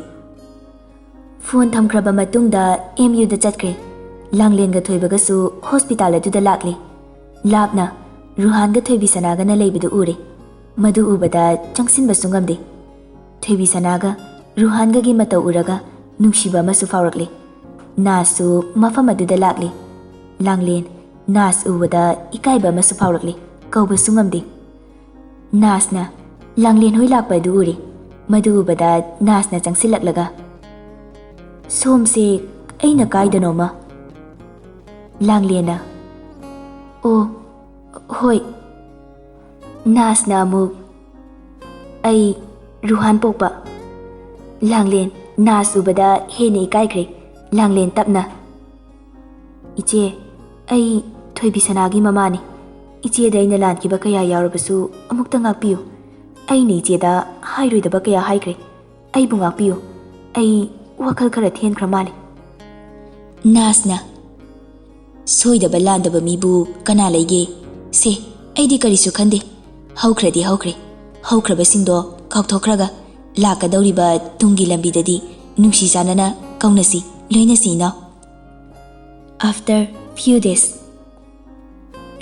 ꯐꯣꯟ ꯊꯝꯈ꯭ꯔꯕ ꯃꯇꯨꯡꯗ ꯑꯦꯝ ꯌꯨꯗ ꯆꯠꯈ꯭ꯔꯦ꯫ ꯂꯥꯡꯂꯦꯟꯒ ꯊꯣꯏꯕꯒꯁꯨ ꯍꯣꯁꯄꯤꯇꯥꯜ ꯑꯗꯨꯗ ꯂꯥꯛꯂꯦ꯫ ꯂꯥꯞꯅ ꯔꯨꯍꯥꯟꯒ ꯊꯣꯏꯕꯤ ꯁꯅꯥꯒꯅ ꯂꯩꯕꯗꯨ ꯎꯔꯦ꯫ ꯃꯗꯨ ꯎꯕꯗ ꯆꯪꯁꯤꯟꯕꯁꯨ ꯉꯝꯗꯦ꯫ ꯊꯣꯏꯕꯤ ꯁꯅꯥꯒ ꯔꯨꯍꯥꯟꯒꯒꯤ ꯃꯇꯧ ꯎꯔꯒ ꯅꯨꯡꯁꯤꯕ ꯑꯃꯁꯨ ꯐꯥꯎꯔꯛꯂꯦ꯫ ꯅꯥꯁꯁꯨ ꯃꯐꯝ ꯑꯗꯨꯗ ꯂꯥꯛꯂꯦ꯫ ꯂꯥꯡꯂꯦꯟ ꯅꯥꯁ ꯎꯕꯗ ꯏꯀꯥꯏꯕ ꯑꯃꯁꯨ ꯐꯥꯎꯔꯛꯂꯦ꯫ ꯀꯧꯕꯁꯨ ꯉꯝꯗꯦ꯫ ꯅꯥꯁꯅ ꯂꯥꯡꯂꯦꯟ ꯍꯣꯏ ꯂꯥꯛꯄ ꯑꯗꯨ ꯎꯔꯦ꯫ ꯃꯗꯨ ꯎꯕꯗ ꯅꯥꯁꯅ ꯆꯪꯁꯤꯜꯂꯛꯂꯒ, "ꯁꯣꯝꯁꯦ ꯑꯩꯅ ꯀꯥꯏꯗꯅꯣꯃ?" ꯂꯥꯡꯂꯦꯟꯅ, "ꯑꯣ, ꯍꯣꯏ꯫" ꯅꯥꯁꯅ ꯑꯃꯨꯛ, "ꯑꯩ ꯔꯨꯍꯥꯟ ꯄꯣꯛꯄ꯫" ꯂꯥꯡꯂꯦꯟ, ꯅꯥꯁ ꯎꯕꯗ ꯍꯦꯟꯅ ꯏꯀꯥꯏꯈ꯭ꯔꯦ꯫ ꯂꯥꯡꯂꯦꯟ ꯇꯞꯅ, "ꯏꯆꯦ, ꯑꯩ ꯊꯣꯏꯕꯤꯁꯅꯥꯒꯤ ꯃꯃꯥꯅꯤ꯫ ꯏꯆꯦꯗ ꯑꯩꯅ ꯂꯥꯟꯈꯤꯕ ꯀꯌꯥ ꯌꯥꯎꯔꯕꯁꯨ ꯑꯃꯨꯛꯇ ꯉꯥꯛꯄꯤꯌꯨ꯫ ꯑꯩꯅ ꯏꯆꯦꯗ ꯍꯥꯏꯔꯣꯏꯗꯕ ꯀꯌꯥ ꯍꯥꯏꯈ꯭ꯔꯦ꯫ ꯑꯩꯕꯨ ꯉꯥꯛꯄꯤꯌꯨ꯫ ꯑꯩ ꯋꯥꯈꯜ ꯈꯔ ꯊꯦꯟꯈ꯭ꯔ ꯃꯥꯜꯂꯦ꯫" ꯅꯥꯁꯅ, "ꯁꯣꯏꯗꯕ ꯂꯥꯟꯗꯕ ꯃꯤꯕꯨ ꯀꯅꯥ ꯂꯩꯒꯦ? ꯁꯦ, ꯑꯩꯗꯤ ꯀꯔꯤꯁꯨ ꯈꯟꯗꯦ꯫ ꯍꯧꯈ꯭ꯔꯗꯤ ꯍꯧꯈ꯭ꯔꯦ꯫ ꯍꯧꯈ꯭ꯔꯕꯁꯤꯡꯗꯣ ꯀꯥꯎꯊꯣꯛꯈ꯭ꯔꯒ ꯂꯥꯛꯀꯗꯧꯔꯤꯕ ꯇꯨꯡꯒꯤ ꯂꯝꯕꯤꯗꯗꯤ ꯅꯨꯡꯁꯤ ꯆꯥꯟꯅꯅ ꯀꯧꯅꯁꯤ, ꯂꯣꯏꯅꯁꯤ ꯏꯅꯥꯎ꯫" After few days,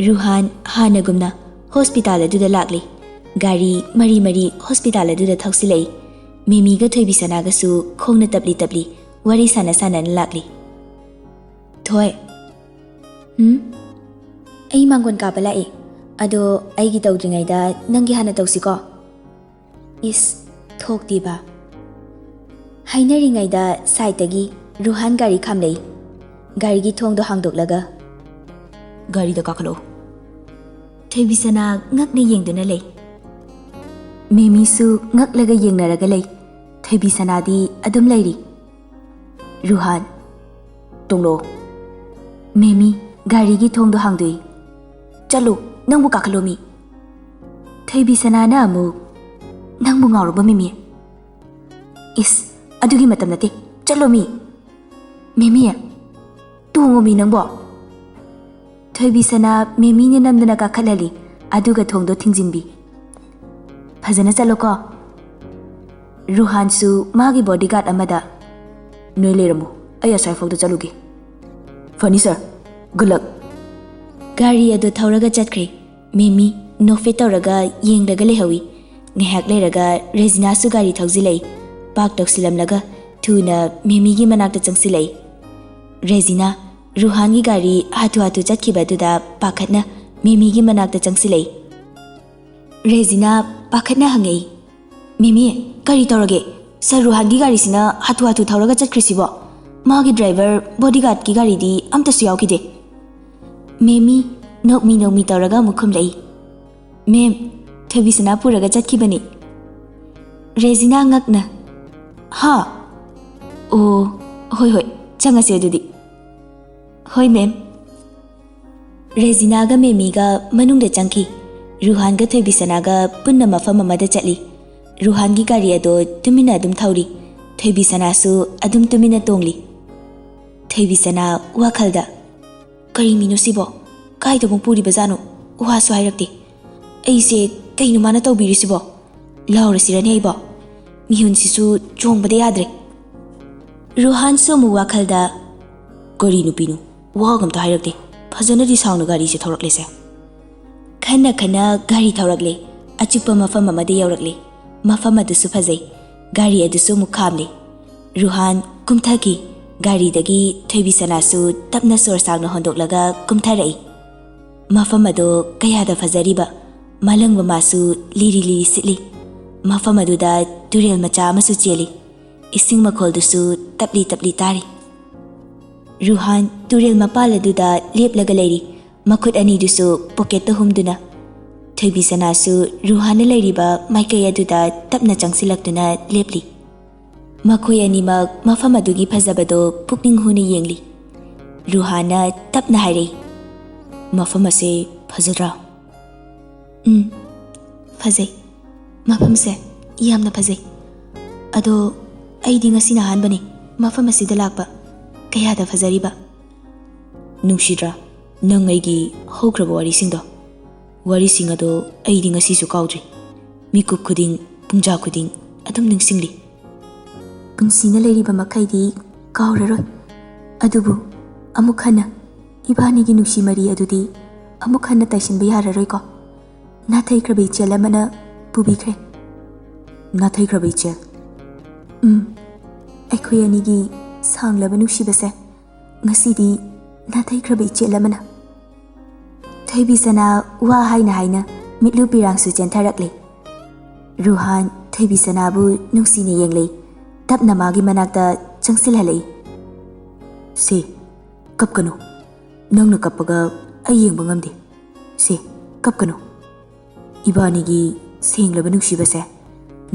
ꯔꯨꯍꯥꯟ ꯍꯥꯟꯅꯒꯨꯝꯅ ꯍꯣꯁꯄꯤꯇꯥꯜ ꯑꯗꯨꯗ ꯂꯥꯛꯂꯤ꯫ ꯒꯥꯔꯤ ꯃꯔꯤ ꯃꯔꯤ ꯍꯣꯁꯄꯤꯇꯥꯜ ꯑꯗꯨꯗ ꯊꯧꯁꯤꯜꯂꯛꯏ꯫ ꯃꯦꯃꯤꯒ ꯊꯣꯏꯕꯤꯁꯅꯥꯒꯁꯨ ꯈꯣꯡꯅ ꯇꯞꯂꯤ ꯇꯞꯂꯤ ꯋꯥꯔꯤ ꯁꯥꯟꯅ ꯁꯥꯟꯅꯅ ꯂꯥꯛꯂꯤ꯫ "ꯊꯣꯏ꯫" "ꯎꯝ?" "ꯑꯩ ꯃꯥꯡꯒꯣꯟ ꯀꯥꯕ ꯂꯥꯛꯏ꯫ ꯑꯗꯣ ꯑꯩꯒꯤ ꯇꯧꯗ꯭ꯔꯤꯉꯩꯗ ꯅꯪꯒꯤ ꯍꯥꯟꯅ ꯇꯧꯁꯤꯀꯣ?" ꯏꯁ, ꯊꯣꯛꯇꯦꯕ꯫ ꯍꯥꯏꯅꯔꯤꯉꯩꯗ ꯁꯥꯏꯠꯇꯒꯤ ꯔꯨꯍꯥꯟ ꯒꯥꯔꯤ ꯈꯥꯝꯂꯛꯏ꯫ ꯒꯥꯔꯤꯒꯤ ꯊꯣꯡꯗꯣ ꯍꯥꯡꯗꯣꯛꯂꯒ, "ꯒꯥꯔꯤꯗ ꯀꯥꯈꯠꯂꯛꯑꯣ꯫" ꯊꯣꯏꯕꯤꯁꯅꯥ ꯉꯛꯅ ꯌꯦꯡꯗꯨꯅ ꯂꯩ꯫ ꯃꯦꯃꯤꯁꯨ ꯉꯛꯂꯒ ꯌꯦꯡꯅꯔꯒ ꯂꯩ꯫ ꯊꯣꯏꯕꯤꯁꯅꯥꯗꯤ ꯑꯗꯨꯝ ꯂꯩꯔꯤ꯫ ꯔꯨꯍꯥꯟ, "ꯇꯣꯡꯂꯣ꯫" ꯃꯦꯃꯤ ꯒꯥꯔꯤꯒꯤ ꯊꯣꯡꯗꯣ ꯍꯥꯡꯗꯣꯛꯏ꯫ "ꯆꯠꯂꯨ, ꯅꯪꯕꯨ ꯀꯥꯈꯠꯂꯣ ꯃꯤ꯫" ꯊꯣꯏꯕꯤꯁꯅꯥꯅ ꯑꯃꯨꯛ, "ꯅꯪꯕꯨ ꯉꯥꯎꯔꯕ ꯃꯦꯃꯤ?" "ꯏꯁ, ꯑꯗꯨꯒꯤ ꯃꯇꯝ ꯅꯠꯇꯦ, ꯆꯠꯂꯣ ꯃꯤ꯫" "ꯃꯦꯃꯤ, ꯇꯣꯡꯉꯣ ꯃꯤ ꯅꯪꯕꯣ꯫" ꯊꯣꯏꯕꯤꯁꯅꯥ ꯃꯦꯃꯤꯅ ꯅꯝꯗꯨꯅ ꯀꯥꯈꯠꯍꯜꯂꯤ, ꯑꯗꯨꯒ ꯊꯣꯡꯗꯣ ꯊꯤꯡꯖꯤꯟꯕꯤ꯫ "ꯐꯖꯅ ꯆꯠꯂꯣꯀꯣ꯫" ꯔꯨꯍꯥꯟꯁꯨ ꯃꯥꯒꯤ ꯕꯣꯗꯤꯒꯥꯔꯗ ꯑꯃꯗ, "ꯅꯣꯏ ꯂꯩꯔꯝꯃꯨ, ꯑꯩ ꯑꯁ꯭ꯋꯥꯏꯐꯥꯎꯗ ꯆꯠꯂꯨꯒꯦ꯫" "ꯐꯅꯤ ꯁꯥꯔ, ꯒꯨꯗ ꯂꯛ꯫" ꯒꯥꯔꯤ ꯑꯗꯨ ꯊꯧꯔꯒ ꯆꯠꯈ꯭ꯔꯦ꯫ ꯃꯦꯃꯤ ꯅꯣꯛꯐꯦꯠ ꯇꯧꯔꯒ ꯌꯦꯡꯂꯒ ꯂꯩꯍꯧꯏ꯫ ꯉꯥꯏꯍꯥꯛ ꯂꯩꯔꯒ ꯔꯦꯖꯤꯅꯥꯁꯨ ꯒꯥꯔꯤ ꯊꯧꯖꯤꯜꯂꯛꯏ꯫ ꯄꯥꯔꯛ ꯇꯧꯁꯤꯜꯂꯝꯂꯒ ꯊꯨꯅ ꯃꯦꯃꯤꯒꯤ ꯃꯅꯥꯛꯇ ꯆꯪꯁꯤꯜꯂꯛꯏ꯫ ꯔꯦꯖꯤꯅꯥ, ꯔꯨꯍꯥꯟꯒꯤ ꯒꯥꯔꯤ ꯍꯥꯊꯨ ꯍꯥꯊꯨ ꯆꯠꯈꯤꯕ ꯑꯗꯨꯗ ꯄꯥꯈꯠꯅ ꯃꯦꯃꯤꯒꯤ ꯃꯅꯥꯛꯇ ꯆꯪꯁꯤꯜꯂꯛꯏ꯫ ꯔꯦꯖꯤꯅꯥ ꯄꯥꯈꯠꯅ ꯍꯪꯉꯛꯏ, "ꯃꯦꯃꯤ, ꯀꯔꯤ ꯇꯧꯔꯒꯦ? ꯁꯥꯔ ꯔꯨꯍꯥꯟꯒꯤ ꯒꯥꯔꯤꯁꯤꯅ ꯍꯥꯊꯨ ꯍꯥꯊꯨ ꯊꯧꯔꯒ ꯆꯠꯈ꯭ꯔꯤꯁꯤꯕꯣ? ꯃꯥꯒꯤ ꯗ꯭ꯔꯥꯏꯚꯔ ꯕꯣꯗꯤꯒꯥꯔꯗꯀꯤ ꯒꯥꯔꯤꯗꯤ ꯑꯝꯇꯁꯨ ꯌꯥꯎꯈꯤꯗꯦ꯫" ꯃꯦꯃꯤ ꯅꯣꯛꯃꯤ ꯅꯣꯛꯃꯤ ꯇꯧꯔꯒ ꯑꯃꯨꯛ ꯈꯨꯝꯂꯛꯏ, "ꯃꯦꯝ, ꯊꯣꯏꯕꯤꯁꯅꯥ ꯄꯨꯔꯒ ꯆꯠꯈꯤꯕꯅꯤ꯫" ꯔꯦꯖꯤꯅꯥ ꯉꯛꯅ, ꯍꯥ? ꯑꯣ, ꯍꯣꯏ ꯍꯣꯏ, ꯆꯪꯉꯁꯦ ꯑꯗꯨꯗꯤ꯫ ꯍꯣꯏ ꯃꯦꯝ꯫ ꯔꯦꯖꯤꯅꯥꯒ ꯃꯦꯃꯤꯒ ꯃꯅꯨꯡꯗ ꯆꯪꯈꯤ꯫ ꯔꯨꯍꯥꯟꯒ ꯊꯣꯏꯕꯤꯁꯅꯥꯒ ꯄꯨꯟꯅ ꯃꯐꯝ ꯑꯃꯗ ꯆꯠꯂꯤ꯫ ꯔꯨꯍꯥꯟꯒꯤ ꯒꯥꯔꯤ ꯑꯗꯣ ꯇꯨꯃꯤꯟꯅ ꯑꯗꯨꯝ ꯊꯧꯔꯤ꯫ ꯊꯣꯏꯕꯤꯁꯅꯥꯁꯨ ꯑꯗꯨꯝ ꯇꯨꯃꯤꯟꯅ ꯇꯣꯡꯂꯤ꯫ ꯊꯣꯏꯕꯤꯁꯅꯥ ꯋꯥꯈꯜꯗ, "ꯀꯔꯤ ꯃꯤꯅꯣ ꯁꯤꯕꯣ? ꯀꯥꯏꯗ ꯑꯃꯨꯛ ꯄꯨꯔꯤꯕꯖꯥꯠꯅꯣ? ꯋꯥꯁꯨ ꯍꯥꯏꯔꯛꯇꯦ꯫ ꯑꯩꯁꯦ ꯀꯩꯅꯣ ꯃꯥꯅ ꯇꯧꯕꯤꯔꯤꯁꯤꯕꯣ? ꯂꯥꯎꯔꯁꯤꯔꯅꯦ ꯑꯩꯕꯣ? ꯃꯤꯍꯨꯟꯁꯤꯁꯨ ꯆꯣꯡꯕꯗ ꯌꯥꯗ꯭ꯔꯦ꯫" ꯔꯨꯍꯥꯟꯁꯨ ꯑꯃꯨꯛ ꯋꯥꯈꯜꯗ, "ꯀꯔꯤ ꯅꯨꯄꯤꯅꯣ? ꯋꯥꯒ ꯑꯝꯇ ꯍꯥꯏꯔꯛꯇꯦ꯫ ꯐꯖꯅꯗꯤ ꯁꯥꯡꯅ ꯒꯥꯔꯤꯁꯦ ꯊꯧꯔꯛꯂꯦꯁꯦ꯫" ꯈꯟꯅ ꯈꯟꯅ ꯒꯥꯔꯤ ꯊꯧꯔꯛꯂꯦ꯫ ꯑꯆꯤꯛꯄ ꯃꯐꯝ ꯑꯃꯗ ꯌꯧꯔꯛꯂꯦ꯫ ꯃꯐꯝ ꯑꯗꯨꯁꯨ ꯐꯖꯩ꯫ ꯒꯥꯔꯤ ꯑꯗꯨꯁꯨ ꯑꯃꯨꯛ ꯈꯥꯝꯂꯦ꯫ ꯔꯨꯍꯥꯟ ꯀꯨꯝꯊꯈꯤ꯫ ꯒꯥꯔꯤꯗꯒꯤ ꯊꯣꯏꯕꯤꯁꯅꯥꯁꯨ ꯇꯞꯅ ꯁꯣꯔ ꯁꯥꯡꯅ ꯍꯣꯟꯗꯣꯛꯂꯒ ꯀꯨꯝꯊꯔꯛꯏ꯫ ꯃꯐꯝ ꯑꯗꯨ ꯀꯌꯥꯗ ꯐꯖꯔꯤꯕ! ꯃꯥꯂꯪꯕ ꯃꯥꯁꯨ ꯂꯤꯔꯤ ꯂꯤꯔꯤ ꯁꯤꯠꯂꯤ꯫ ꯃꯐꯝ ꯑꯗꯨꯗ ꯇꯨꯔꯦꯜ ꯃꯆꯥ ꯑꯃꯁꯨ ꯆꯦꯜꯂꯤ꯫ ꯏꯁꯤꯡ ꯃꯈꯣꯜꯗꯨꯁꯨ ꯇꯞꯂꯤ ꯇꯞꯂꯤ ꯇꯥꯔꯤ꯫ ꯔꯨꯍꯥꯟ ꯇꯨꯔꯦꯜ ꯃꯄꯥꯜ ꯑꯗꯨꯗ ꯂꯦꯞꯂꯒ ꯂꯩꯔꯤ, ꯃꯈꯨꯠ ꯑꯅꯤꯗꯨꯁꯨ ꯄꯣꯀꯦꯠꯇ ꯍꯨꯝꯗꯨꯅ꯫ ꯊꯣꯏꯕꯤꯁꯅꯥꯁꯨ ꯔꯨꯍꯥꯟꯅ ꯂꯩꯔꯤꯕ ꯃꯥꯏꯀꯩ ꯑꯗꯨꯗ ꯇꯞꯅ ꯆꯪꯁꯤꯜꯂꯛꯇꯨꯅ ꯂꯦꯞꯂꯤ꯫ ꯃꯈꯣꯏ ꯑꯅꯤꯃꯛ ꯃꯐꯝ ꯑꯗꯨꯒꯤ ꯐꯖꯕꯗꯣ ꯄꯨꯛꯅꯤꯡ ꯍꯨꯅ ꯌꯦꯡꯂꯤ꯫ ꯔꯨꯍꯥꯟꯅ ꯇꯞꯅ ꯍꯥꯏꯔꯛꯏ, "ꯃꯐꯝ ꯑꯁꯦ ꯐꯖꯗ꯭ꯔꯥ?" "ꯎꯝ, ꯐꯖꯩ꯫ ꯃꯐꯝꯁꯦ ꯌꯥꯝꯅ ꯐꯖꯩ꯫ ꯑꯗꯣ ꯑꯩꯗꯤ ꯉꯁꯤꯅ ꯑꯍꯥꯟꯕꯅꯤ ꯃꯐꯝ ꯑꯁꯤꯗ ꯂꯥꯛꯄ꯫ ꯀꯌꯥꯗ ꯐꯖꯔꯤꯕ!" "ꯅꯨꯡꯁꯤꯗ꯭ꯔꯥ ꯅꯪ ꯑꯩꯒꯤ ꯍꯧꯈ꯭ꯔꯕ ꯋꯥꯔꯤꯁꯤꯡꯗꯣ? ꯋꯥꯔꯤꯁꯤꯡ ꯑꯗꯣ ꯑꯩꯗꯤ ꯉꯁꯤꯁꯨ ꯀꯥꯎꯗ꯭ꯔꯤ꯫ ꯃꯤꯀꯨꯞ ꯈꯨꯗꯤꯡ, ꯄꯨꯡꯖꯥ ꯈꯨꯗꯤꯡ ꯑꯗꯨꯝ ꯅꯤꯡꯁꯤꯡꯂꯤ꯫" "ꯄꯨꯟꯁꯤꯅ ꯂꯩꯔꯤꯕ ꯃꯈꯩꯗꯤ ꯀꯥꯎꯔꯔꯣꯏ꯫ ꯑꯗꯨꯕꯨ ꯑꯃꯨꯛ ꯍꯟꯅ ꯏꯕꯥꯅꯤꯒꯤ ꯅꯨꯡꯁꯤ ꯃꯔꯤ ꯑꯗꯨꯗꯤ ꯑꯃꯨꯛ ꯍꯟꯅ ꯇꯥꯏꯁꯤꯟꯕ ꯌꯥꯔꯔꯣꯏꯀꯣ꯫ ꯅꯥꯊꯩꯈ꯭ꯔꯕ ꯏꯆꯦꯜ ꯑꯃꯅ ꯄꯨꯕꯤꯈ꯭ꯔꯦ꯫" "ꯅꯥꯊꯩꯈ꯭ꯔꯕ ꯏꯆꯦꯜ?" "ꯎꯝ, ꯑꯩꯈꯣꯏ ꯑꯅꯤꯒꯤ ꯁꯥꯡꯂꯕ ꯅꯨꯡꯁꯤꯕꯁꯦ ꯉꯁꯤꯗꯤ ꯅꯥꯊꯩꯈ꯭ꯔꯕ ꯏꯆꯦꯜ ꯑꯃꯅ꯫" ꯊꯣꯏꯕꯤꯁꯅꯥ ꯋꯥ ꯍꯥꯏꯅ ꯍꯥꯏꯅ ꯃꯤꯠꯂꯨ ꯄꯤꯔꯥꯡꯁꯨ ꯆꯦꯟꯊꯔꯛꯂꯦ꯫ ꯔꯨꯍꯥꯟ ꯊꯣꯏꯕꯤꯁꯅꯥꯕꯨ ꯅꯨꯡꯁꯤꯅ ꯌꯦꯡꯂꯦ꯫ ꯇꯞꯅ ꯃꯥꯒꯤ ꯃꯅꯥꯛꯇ ꯆꯪꯁꯤꯜꯍꯜꯂꯛꯏ꯫ "ꯁꯦ, ꯀꯞꯀꯅꯨ꯫ ꯅꯪꯅ ꯀꯞꯄꯒ ꯑꯩ ꯌꯦꯡꯕ ꯉꯝꯗꯦ꯫ ꯁꯦ, ꯀꯞꯀꯅꯨ꯫ ꯏꯕꯥꯅꯤꯒꯤ ꯁꯦꯡꯂꯕ ꯅꯨꯡꯁꯤꯕꯁꯦ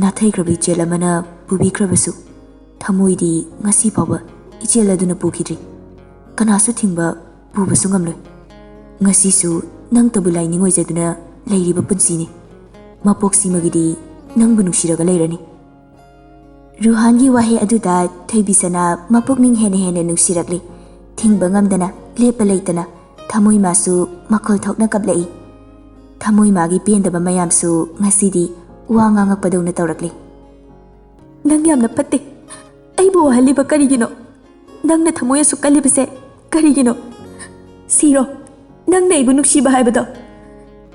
ꯅꯥꯊꯩꯈ꯭ꯔꯕ ꯏꯆꯦꯜ ꯑꯃꯅ ꯄꯨꯕꯤꯈ꯭ꯔꯕꯁꯨ ꯊꯃꯣꯏꯗꯤ ꯉꯁꯤ ꯐꯥꯎꯕ ꯏꯆꯦꯜ ꯑꯗꯨꯅ ꯄꯨꯈꯤꯗ꯭ꯔꯤ꯫ ꯀꯅꯥꯁꯨ ꯊꯤꯡꯕ ꯄꯨꯕꯁꯨ ꯉꯝꯂꯣꯏ꯫ ꯉꯁꯤꯁꯨ ꯅꯪꯇꯕꯨ ꯂꯥꯏꯅꯤꯡ ꯑꯣꯏꯖꯗꯨꯅ ꯂꯩꯔꯤꯕ ꯄꯨꯟꯁꯤꯅꯤ꯫ ꯃꯄꯣꯛꯁꯤꯃꯒꯤꯗꯤ ꯅꯪꯕꯨ ꯅꯨꯡꯁꯤꯔꯒ ꯂꯩꯔꯅꯤ꯫ ꯔꯨꯍꯥꯟꯒꯤ ꯋꯥꯍꯩ ꯑꯗꯨꯗ ꯊꯣꯏꯕꯤꯁꯅꯥ ꯃꯄꯨꯛꯅꯤꯡ ꯍꯦꯟꯅ ꯍꯦꯟꯅ ꯅꯨꯡꯁꯤꯔꯛꯂꯤ꯫ ꯊꯤꯡꯕ ꯉꯝꯗꯅ, ꯂꯦꯞꯄ ꯂꯩꯇꯅ ꯊꯃꯣꯏ ꯃꯥꯁꯨ ꯃꯈꯣꯜ ꯊꯣꯛꯅ ꯀꯞꯂꯛꯏ꯫ ꯊꯃꯣꯏ ꯃꯥꯒꯤ ꯄꯦꯟꯗꯕ ꯃꯌꯥꯝꯁꯨ ꯉꯁꯤꯗꯤ ꯋꯥ ꯉꯥꯡꯉꯛꯄꯗꯧꯅ ꯇꯧꯔꯛꯂꯤ꯫ "ꯅꯪ ꯌꯥꯝꯅ ꯐꯠꯇꯦ꯫ ꯑꯩꯕꯨ ꯋꯥꯍꯜꯂꯤꯕ ꯀꯔꯤꯒꯤꯅꯣ? ꯅꯪꯅ ꯊꯃꯣꯏ ꯑꯁꯨꯛ ꯀꯜꯂꯤꯕꯁꯦ ꯀꯔꯤꯒꯤꯅꯣ? ꯁꯤꯔꯣ, ꯅꯪꯅ ꯑꯩꯕꯨ ꯅꯨꯡꯁꯤꯕ ꯍꯥꯏꯕꯗꯣ꯫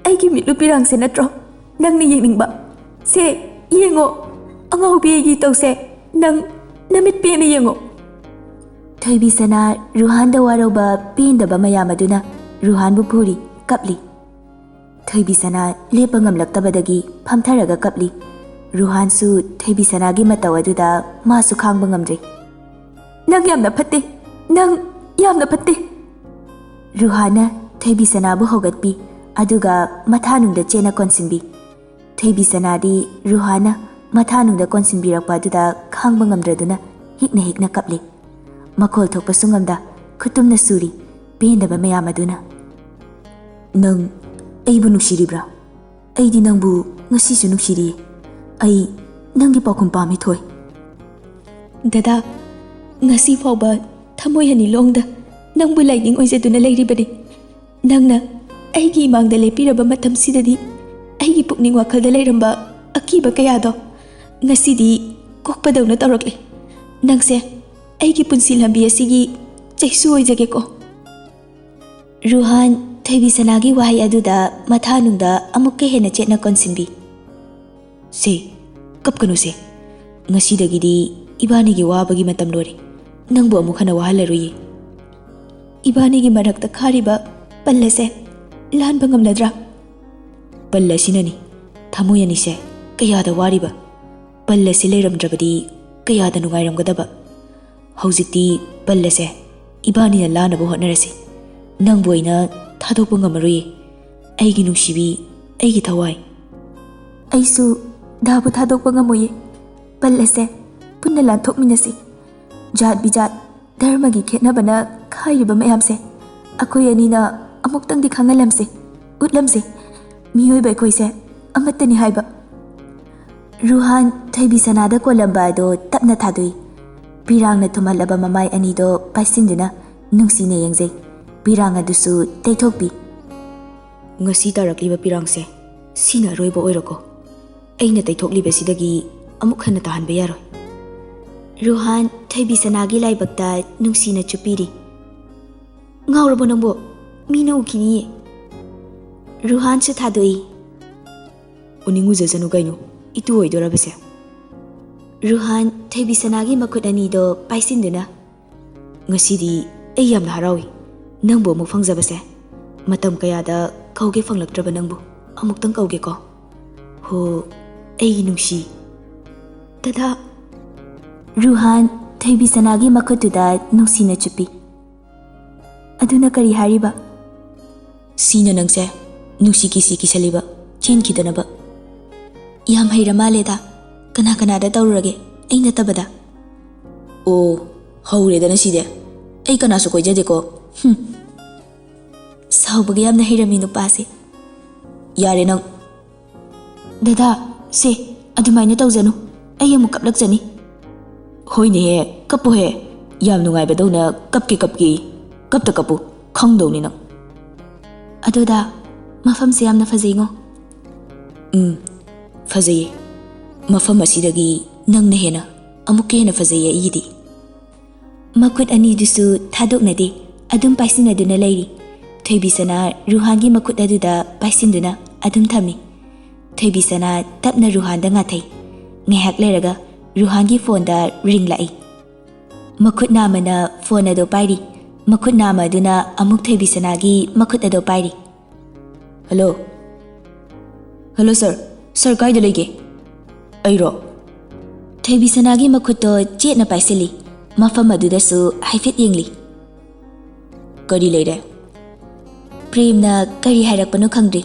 ꯑꯩꯒꯤ ꯃꯤꯠꯂꯨ ꯄꯤꯔꯥꯡꯁꯦ ꯅꯠꯇ꯭ꯔꯣ ꯅꯪꯅ ꯌꯦꯡꯅꯤꯡꯕ? ꯁꯦ, ꯌꯦꯡꯉꯣ, ꯑꯉꯥꯎꯕꯤ ꯑꯩꯒꯤ ꯏꯇꯧꯁꯦ꯫ ꯅꯪ ꯅꯃꯤꯠ ꯄꯦꯟꯅ ꯌꯦꯡꯉꯣ꯫" ꯊꯣꯏꯕꯤꯁꯅꯥ ꯔꯨꯍꯥꯟꯗ ꯋꯥꯔꯧꯕ ꯄꯦꯟꯗꯕ ꯃꯌꯥꯝ ꯑꯗꯨꯅ ꯔꯨꯍꯥꯟꯕꯨ ꯐꯨꯔꯤ, ꯀꯞꯂꯤ꯫ ꯊꯣꯏꯕꯤꯁꯅꯥ ꯂꯦꯞꯄ ꯉꯝꯂꯛꯇꯕꯗꯒꯤ ꯐꯝꯊꯔꯒ ꯀꯞꯂꯤ꯫ ꯔꯨꯍꯥꯟꯁꯨ ꯊꯣꯏꯕꯤꯁꯅꯥꯒꯤ ꯃꯇꯧ ꯑꯗꯨꯗ ꯃꯥꯁꯨ ꯈꯥꯡꯕ ꯉꯝꯗ꯭ꯔꯦ꯫ "ꯅꯪ ꯌꯥꯝꯅ ꯐꯠꯇꯦ꯫ ꯅꯪ ꯌꯥꯝꯅ ꯐꯠꯇꯦ꯫" ꯔꯨꯍꯥꯟꯅ ꯊꯣꯏꯕꯤꯁꯅꯥꯕꯨ ꯍꯧꯒꯠꯄꯤ, ꯑꯗꯨꯒ ꯃꯊꯥꯅꯨꯡꯗ ꯆꯦꯠꯅ ꯀꯣꯟꯁꯤꯟꯕꯤ꯫ ꯊꯣꯏꯕꯤꯁꯅꯥꯗꯤ ꯔꯨꯍꯥꯟꯅ ꯃꯊꯥꯅꯨꯡꯗ ꯀꯣꯟꯁꯤꯟꯕꯤꯔꯛꯄ ꯑꯗꯨꯗ ꯈꯥꯡꯕ ꯉꯝꯗ꯭ꯔꯗꯨꯅ ꯍꯤꯛꯅ ꯍꯤꯛꯅ ꯀꯞꯂꯤ꯫ ꯃꯈꯣꯜ ꯊꯣꯛꯄꯁꯨ ꯉꯝꯗ ꯈꯨꯇꯨꯝꯅ ꯁꯨꯔꯤ ꯄꯦꯟꯗꯕ ꯃꯌꯥꯝ ꯑꯗꯨꯅ꯫ "ꯅꯪ ꯑꯩꯕꯨ ꯅꯨꯡꯁꯤꯔꯤꯕ꯭ꯔꯥ? ꯑꯩꯗꯤ ꯅꯪꯕꯨ ꯉꯁꯤꯁꯨ ꯅꯨꯡꯁꯤꯔꯤꯌꯦ꯫ ꯑꯩ ꯅꯪꯒꯤ ꯄꯥꯎꯈꯨꯝ ꯄꯥꯝꯃꯤ, ꯊꯣꯏ꯫" "ꯗꯗꯥ, ꯉꯁꯤ ꯐꯥꯎꯕ ꯊꯃꯣꯏ ꯑꯅꯤ ꯂꯣꯡꯗ ꯅꯪꯕꯨ ꯂꯥꯏꯅꯤꯡ ꯑꯣꯏꯖꯗꯨꯅ ꯂꯩꯔꯤꯕꯅꯤ꯫ ꯅꯪꯅ ꯑꯩꯒꯤ ꯏꯃꯥꯡꯗ ꯂꯦꯞꯄꯤꯔꯕ ꯃꯇꯝꯁꯤꯗꯗꯤ ꯑꯩꯒꯤ ꯄꯨꯛꯅꯤꯡ ꯋꯥꯈꯜꯗ ꯂꯩꯔꯝꯕ ꯑꯀꯤꯕ ꯀꯌꯥꯗꯣ ꯉꯁꯤꯗꯤ ꯀꯣꯛꯄꯗꯧꯅ ꯇꯧꯔꯛꯂꯦ꯫ ꯅꯪꯁꯦ ꯑꯩꯒꯤ ꯄꯨꯟꯁꯤ ꯂꯝꯕꯤ ꯑꯁꯤꯒꯤ ꯆꯩꯁꯨ ꯑꯣꯏꯖꯒꯦꯀꯣ꯫" ꯔꯨꯍꯥꯟ ꯊꯣꯏꯕꯤꯁꯅꯥꯒꯤ ꯋꯥꯍꯩ ꯑꯗꯨꯗ ꯃꯊꯥꯅꯨꯡꯗ ꯑꯃꯨꯛꯀ ꯍꯦꯟꯅ ꯆꯦꯠꯅ ꯀꯣꯟꯁꯤꯟꯕꯤ꯫ "ꯁꯦ, ꯀꯞꯀꯅꯨꯁꯦ꯫ ꯉꯁꯤꯗꯒꯤꯗꯤ ꯏꯕꯥꯅꯤꯒꯤ ꯋꯥꯕꯒꯤ ꯃꯇꯝ ꯂꯣꯏꯔꯦ꯫ ꯅꯪꯕꯨ ꯑꯃꯨꯛ ꯍꯟꯅ ꯋꯥꯍꯜꯂꯔꯣꯏꯌꯦ꯫ ꯏꯕꯥꯅꯤꯒꯤ ꯃꯔꯛꯇ ꯈꯥꯔꯤꯕ ꯄꯜ ꯑꯁꯦ ꯂꯥꯟꯕ ꯉꯝꯂꯗ꯭ꯔꯥ? ꯄꯜ ꯑꯁꯤꯅꯅꯤ ꯊꯃꯣꯏ ꯑꯅꯤꯁꯦ ꯀꯌꯥꯗ ꯋꯥꯔꯤꯕ꯫ ꯄꯜ ꯑꯁꯤ ꯂꯩꯔꯝꯗ꯭ꯔꯕꯗꯤ ꯀꯌꯥꯗ ꯅꯨꯡꯉꯥꯏꯔꯝꯒꯗꯕ꯫ ꯍꯧꯖꯤꯛꯇꯤ ꯄꯜ ꯑꯁꯦ ꯏꯕꯥꯅꯤꯅ ꯂꯥꯟꯅꯕ ꯍꯣꯠꯅꯔꯁꯤ꯫ ꯅꯪꯕꯨ ꯑꯩꯅ ꯊꯥꯗꯣꯛꯄ ꯉꯝꯃꯔꯣꯏꯌꯦ, ꯑꯩꯒꯤ ꯅꯨꯡꯁꯤꯕꯤ, ꯑꯩꯒꯤ ꯊꯋꯥꯏ꯫" "ꯑꯩꯁꯨ ꯗꯥꯕꯨ ꯊꯥꯗꯣꯛꯄ ꯉꯝꯃꯣꯏꯌꯦ꯫ ꯄꯜꯂꯁꯦ, ꯄꯨꯟꯅ ꯂꯥꯟꯊꯣꯛꯃꯤꯟꯅꯁꯤ꯫ ꯖꯥꯠ ꯕꯤꯖꯥꯠ, ꯙꯔꯃꯒꯤ ꯈꯦꯠꯅꯕꯅ ꯈꯥꯏꯔꯤꯕ ꯃꯌꯥꯝꯁꯦ ꯑꯩꯈꯣꯏ ꯑꯅꯤꯅ ꯑꯃꯨꯛꯇꯪꯗꯤ ꯈꯪꯍꯜꯂꯝꯁꯤ, ꯎꯠꯂꯝꯁꯤ꯫ ꯃꯤꯑꯣꯏꯕ ꯑꯩꯈꯣꯏꯁꯦ ꯑꯃꯠꯇꯅꯤ ꯍꯥꯏꯕ꯫ ꯔꯨꯍꯥꯟ ꯊꯣꯏꯕꯤ ꯁꯅꯥꯗ ꯀꯣꯜꯂꯝꯕ ꯑꯗꯨ ꯇꯞꯅ ꯊꯥꯗꯣꯛꯏ꯫ ꯄꯤꯔꯥꯡꯅ ꯊꯨꯝꯍꯜꯂꯕ ꯃꯃꯥꯏ ꯑꯅꯤꯗꯣ ꯄꯥꯏꯁꯤꯟꯗꯨꯅ ꯅꯨꯡꯁꯤꯅ ꯌꯦꯡꯖꯩ꯫ ꯄꯤꯔꯥꯡ ꯑꯗꯨꯁꯨ ꯇꯩꯊꯣꯛꯄꯤ꯫ ꯉꯁꯤ ꯇꯥꯔꯛꯂꯤꯕ ꯄꯤꯔꯥꯡꯁꯦ ꯁꯤꯅ ꯑꯔꯣꯏꯕ ꯑꯣꯏꯔꯣꯀꯣ꯫ ꯑꯩꯅ ꯇꯩꯊꯣꯛꯂꯤꯕꯁꯤꯗꯒꯤ ꯑꯃꯨꯛ ꯍꯟꯅ ꯇꯥꯍꯟꯕ ꯌꯥꯔꯣꯏ꯫ ꯔꯨꯍꯥꯟ ꯊꯣꯏꯕꯤ ꯁꯅꯥꯒꯤ ꯂꯥꯏꯕꯛꯇ ꯅꯨꯡꯁꯤꯅ ꯆꯨꯞꯄꯤꯔꯤ꯫ ꯉꯥꯎꯔꯕꯣ ꯅꯪꯕꯣ? ꯃꯤꯅ ꯎꯈꯤꯅꯤꯌꯦ꯫ ꯔꯨꯍꯥꯟꯁꯨ ꯊꯥꯗꯣꯛꯏ꯫ ꯎꯅꯤꯡ ꯎꯖꯁꯅꯨ ꯀꯩꯅꯣ, ꯏꯇꯨ ꯑꯣꯏꯗꯣꯔꯕꯁꯦ꯫ ꯔꯨꯍꯥꯟ ꯊꯣꯏꯕꯤ ꯁꯅꯥꯒꯤ ꯃꯈꯨꯠ ꯑꯅꯤꯗꯣ ꯄꯥꯏꯁꯤꯟꯗꯨꯅ, ꯉꯁꯤꯗꯤ ꯑꯩ ꯌꯥꯝꯅ ꯍꯔꯥꯎꯏ, ꯅꯪꯕꯨ ꯑꯃꯨꯛ ꯐꯪꯖꯕꯁꯦ꯫ ꯃꯇꯝ ꯀꯌꯥꯗ ꯀꯧꯒꯦ ꯐꯪꯂꯛꯇ꯭ꯔꯕ ꯅꯪꯕꯨ ꯑꯃꯨꯛꯇꯪ ꯀꯧꯒꯦꯀꯣ꯫ ꯍꯣ, ꯑꯩꯒꯤ ꯅꯨꯡꯁꯤ꯫ ꯗꯗꯥ꯫ ꯔꯨꯍꯥꯟ ꯊꯣꯏꯕꯤ ꯁꯅꯥꯒꯤ ꯃꯈꯨꯠꯇꯨꯗ ꯅꯨꯡꯁꯤꯅ ꯆꯨꯞꯄꯤ꯫ ꯑꯗꯨꯅ ꯀꯔꯤ ꯍꯥꯏꯔꯤꯕ? ꯁꯤꯅ ꯅꯪꯁꯦ ꯅꯨꯡꯁꯤ ꯀꯤꯁꯤ ꯀꯤꯁꯜꯂꯤꯕ, ꯆꯦꯟꯈꯤꯗꯅꯕ꯫ ꯌꯥꯝ ꯍꯩꯔ ꯃꯥꯜꯂꯦꯗ꯫ ꯀꯅꯥ ꯀꯅꯥꯗ ꯇꯧꯔꯨꯔꯒꯦ, ꯑꯩ ꯅꯠꯇꯕꯗ? ꯑꯣ, ꯍꯧꯔꯦꯗꯅ ꯁꯤꯗꯤ꯫ ꯑꯩ ꯀꯅꯥꯁꯨ ꯀꯣꯏꯖꯗꯦꯀꯣ꯫ ꯍꯨꯝ꯫ ꯁꯥꯎꯕꯒ ꯌꯥꯝꯅ ꯍꯩꯔꯝꯃꯤ ꯅꯨꯄꯥꯁꯦ꯫ ꯌꯥꯔꯦ ꯅꯪ꯫ ꯗꯗꯥ, ꯁꯦ, ꯑꯗꯨꯃꯥꯏꯅ ꯇꯧꯖꯅꯨ꯫ ꯑꯩ ꯑꯃꯨꯛ ꯀꯞꯂꯛꯆꯅꯤ꯫ ꯍꯣꯏꯅꯦꯍꯦ, ꯀꯞꯄꯨꯍꯦ꯫ ꯌꯥꯝ ꯅꯨꯡꯉꯥꯏꯕꯗꯧꯅ ꯀꯞꯀꯦ ꯀꯞꯀꯦ꯫ ꯀꯞꯇ ꯀꯞꯄꯨ, ꯈꯪꯗꯧꯅꯤ ꯅꯪ꯫ ꯑꯗꯨꯗ ꯃꯐꯝꯁꯦ ꯌꯥꯝꯅ ꯐꯖꯩꯉꯣ꯫ ꯎꯝ, ꯐꯖꯩꯌꯦ꯫ ꯃꯐꯝ ꯑꯁꯤꯗꯒꯤ ꯅꯪꯅ ꯍꯦꯟꯅ, ꯑꯃꯨꯛꯀ ꯍꯦꯟꯅ ꯐꯖꯩꯌꯦ ꯑꯩꯒꯤꯗꯤ꯫ ꯃꯈꯨꯠ ꯑꯅꯤꯗꯨꯁꯨ ꯊꯥꯗꯣꯛꯅꯗꯦ, ꯑꯗꯨꯝ ꯄꯥꯏꯁꯤꯟꯅꯗꯨꯅ ꯂꯩꯔꯤ꯫ ꯊꯣꯏꯕꯤꯁꯅꯥ ꯔꯨꯍꯥꯟꯒꯤ ꯃꯈꯨꯠ ꯑꯗꯨꯗ ꯄꯥꯏꯁꯤꯟꯗꯨꯅ ꯑꯗꯨꯝ ꯊꯝꯃꯤ꯫ ꯊꯣꯏꯕꯤꯁꯅꯥ ꯇꯞꯅ ꯔꯨꯍꯥꯟꯗ ꯉꯥꯊꯩ꯫ ꯉꯥꯏꯍꯥꯛ ꯂꯩꯔꯒ ꯔꯨꯍꯥꯟꯒꯤ ꯐꯣꯟꯗ ꯔꯤꯡ ꯂꯥꯛꯏ꯫ ꯃꯈꯨꯠ ꯅꯥꯝꯃꯅ ꯐꯣꯟ ꯑꯗꯨ ꯄꯥꯏꯔꯤ꯫ ꯃꯈꯨꯠ ꯅꯥꯝꯃ ꯑꯗꯨꯅ ꯑꯃꯨꯛ ꯊꯣꯏꯕꯤꯁꯅꯥꯒꯤ ꯃꯈꯨꯠ ꯑꯗꯨ ꯄꯥꯏꯔꯤ꯫ ꯍꯜꯂꯣ꯫ Hello sir. ꯁꯔ ꯀꯥꯏꯗ ꯂꯩꯒꯦ? ꯑꯩꯔꯣ? ꯊꯣꯏꯕꯤꯁꯅꯥꯒꯤ ꯃꯈꯨꯠꯇꯣ ꯆꯦꯠꯅ ꯄꯥꯏꯁꯤꯜꯂꯤ꯫ ꯃꯐꯝ ꯑꯗꯨꯗꯁꯨ ꯍꯥꯏꯐꯦꯠ ꯌꯦꯡꯂꯤ꯫ ꯀꯔꯤ ꯂꯩꯔꯦ? ꯄ꯭ꯔꯦꯝꯅ ꯀꯔꯤ ꯍꯥꯏꯔꯛꯄꯅꯣ ꯈꯪꯗ꯭ꯔꯤ꯫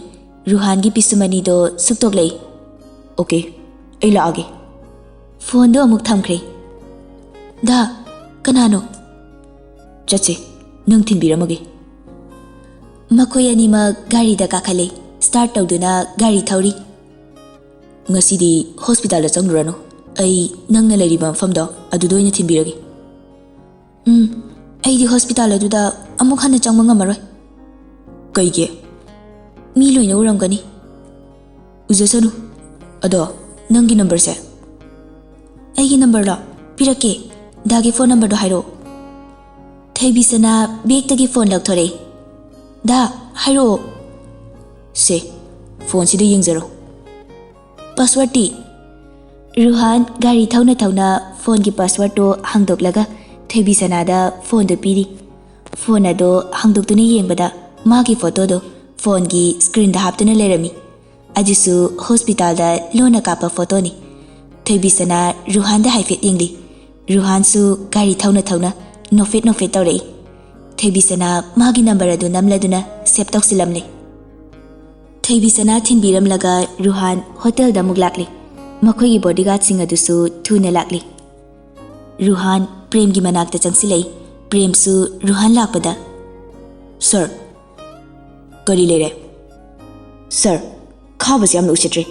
ꯔꯨꯍꯥꯟꯒꯤ ꯄꯤꯁꯨꯝ ꯑꯅꯤꯗꯣ ꯁꯨꯛꯇꯣꯛꯂꯛꯏ꯫ ꯑꯣꯀꯦ, ꯑꯩ ꯂꯥꯛꯑꯒꯦ꯫ ꯐꯣꯟꯗꯣ ꯑꯃꯨꯛ ꯊꯝꯈ꯭ꯔꯦ꯫ "ꯗꯥ, ꯀꯅꯥꯅꯣ?" "ꯆꯠꯁꯦ, ꯅꯪ ꯊꯤꯟꯕꯤꯔꯝꯃꯒꯦ꯫" ꯃꯈꯣꯏ ꯑꯅꯤꯃꯛ ꯒꯥꯔꯤꯗ ꯀꯥꯈꯠꯂꯦ꯫ ꯁ꯭ꯇꯥꯔꯠ ꯇꯧꯗꯨꯅ ꯒꯥꯔꯤ ꯊꯧꯔꯤ꯫ "ꯉꯁꯤꯗꯤ ꯍꯣꯁꯄꯤꯇꯥꯜꯗ ꯆꯪꯂꯨꯔꯅꯨ, ꯑꯩ ꯅꯪꯅ ꯂꯩꯔꯤꯕ ꯃꯐꯝꯗꯣ ꯑꯗꯨꯗ ꯑꯣꯏꯅ ꯊꯤꯟꯕꯤꯔꯒꯦ꯫" "ꯎꯝ, ꯑꯩꯗꯤ ꯍꯣꯁꯄꯤꯇꯥꯜ ꯑꯗꯨꯗ ꯑꯃꯨꯛ ꯍꯟꯅ ꯆꯪꯕ ꯉꯝꯃꯔꯣꯏ꯫" "ꯀꯩꯒꯤ?" "ꯃꯤ ꯂꯣꯏꯅ ꯎꯔꯝꯒꯅꯤ꯫" "ꯎꯖꯁꯅꯨ꯫ ꯑꯗꯣ, ꯅꯪꯒꯤ ꯅꯝꯕꯔꯁꯦ?" "ꯑꯩꯒꯤ ꯅꯝꯕꯔꯂꯣ? ꯄꯤꯔꯛꯀꯦ꯫ ꯗꯥꯒꯤ ꯐꯣꯟ ꯅꯝꯕꯔꯗꯣ ꯍꯥꯏꯔꯛꯑꯣ꯫" ꯊꯣꯏꯕꯤꯁꯅꯥ ꯕꯦꯛꯇꯒꯤ ꯐꯣꯟ ꯂꯧꯊꯣꯔꯛꯑꯦ꯫ "ꯗꯥ, ꯍꯥꯏꯔꯛꯑꯣ꯫" "ꯁꯦ, ꯐꯣꯟꯁꯤꯗ ꯌꯦꯡꯖꯔꯣ꯫" "ꯄꯥꯁꯋꯥꯔꯗꯇꯤ?" ꯔꯨꯍꯥꯟ ꯒꯥꯔꯤ ꯊꯧꯅ ꯊꯧꯅ ꯐꯣꯟꯒꯤ ꯄꯥꯁꯋꯥꯔꯗꯇꯣ ꯍꯥꯡꯗꯣꯛꯂꯒ ꯊꯣꯏꯕꯤꯁꯅꯥꯗ ꯐꯣꯟꯗꯨ ꯄꯤꯔꯤ꯫ ꯐꯣꯟ ꯑꯗꯣ ꯍꯥꯡꯗꯣꯛꯇꯨꯅ ꯌꯦꯡꯕꯗ ꯃꯥꯒꯤ ꯐꯣꯇꯣꯗꯣ ꯐꯣꯟꯒꯤ ꯁ꯭ꯀ꯭ꯔꯤꯟꯗ ꯍꯥꯞꯇꯨꯅ ꯂꯩꯔꯝꯃꯤ꯫ ꯑꯗꯨꯁꯨ ꯍꯣꯁꯄꯤꯇꯥꯜꯗ ꯂꯣꯟꯅ ꯀꯥꯞꯄ ꯐꯣꯇꯣꯅꯤ꯫ ꯊꯣꯏꯕꯤꯁꯅꯥ ꯔꯨꯍꯥꯟꯗ ꯍꯥꯏꯐꯦꯠ ꯌꯦꯡꯂꯤ꯫ ꯔꯨꯍꯥꯟꯁꯨ ꯒꯥꯔꯤ ꯊꯧꯅ ꯊꯧꯅ ꯅꯣꯛꯐꯦꯠ ꯅꯣꯛꯐꯦꯠ ꯇꯧꯔꯛꯏ꯫ ꯊꯣꯏꯕꯤꯁꯅꯥ ꯃꯥꯒꯤ ꯅꯝꯕꯔ ꯑꯗꯨ ꯅꯝꯂꯗꯨꯅ ꯁꯦꯚ ꯇꯧꯁꯤꯜꯂꯝꯂꯦ꯫ ꯊꯣꯏꯕꯤꯁꯅꯥ ꯊꯤꯟꯕꯤꯔꯝꯂꯒ ꯔꯨꯍꯥꯟ ꯍꯣꯇꯦꯜꯗ ꯑꯃꯨꯛ ꯂꯥꯛꯂꯤ꯫ ꯃꯈꯣꯏꯒꯤ ꯕꯣꯗꯤꯒꯥꯔꯗꯁꯤꯡ ꯑꯗꯨꯁꯨ ꯊꯨꯅ ꯂꯥꯛꯂꯤ꯫ ꯔꯨꯍꯥꯟ ꯄ꯭ꯔꯦꯝꯒꯤ ꯃꯅꯥꯛꯇ ꯆꯪꯁꯤꯜꯂꯛꯏ꯫ ꯄ꯭ꯔꯦꯝꯁꯨ ꯔꯨꯍꯥꯟ ꯂꯥꯛꯄꯗ, "ꯁꯔ꯫" "ꯀꯔꯤ ꯂꯩꯔꯦ?" "ꯁꯔ, ꯈꯥꯕꯁꯤ ꯌꯥꯝꯅ ꯎꯁꯤꯠꯇ꯭ꯔꯦ꯫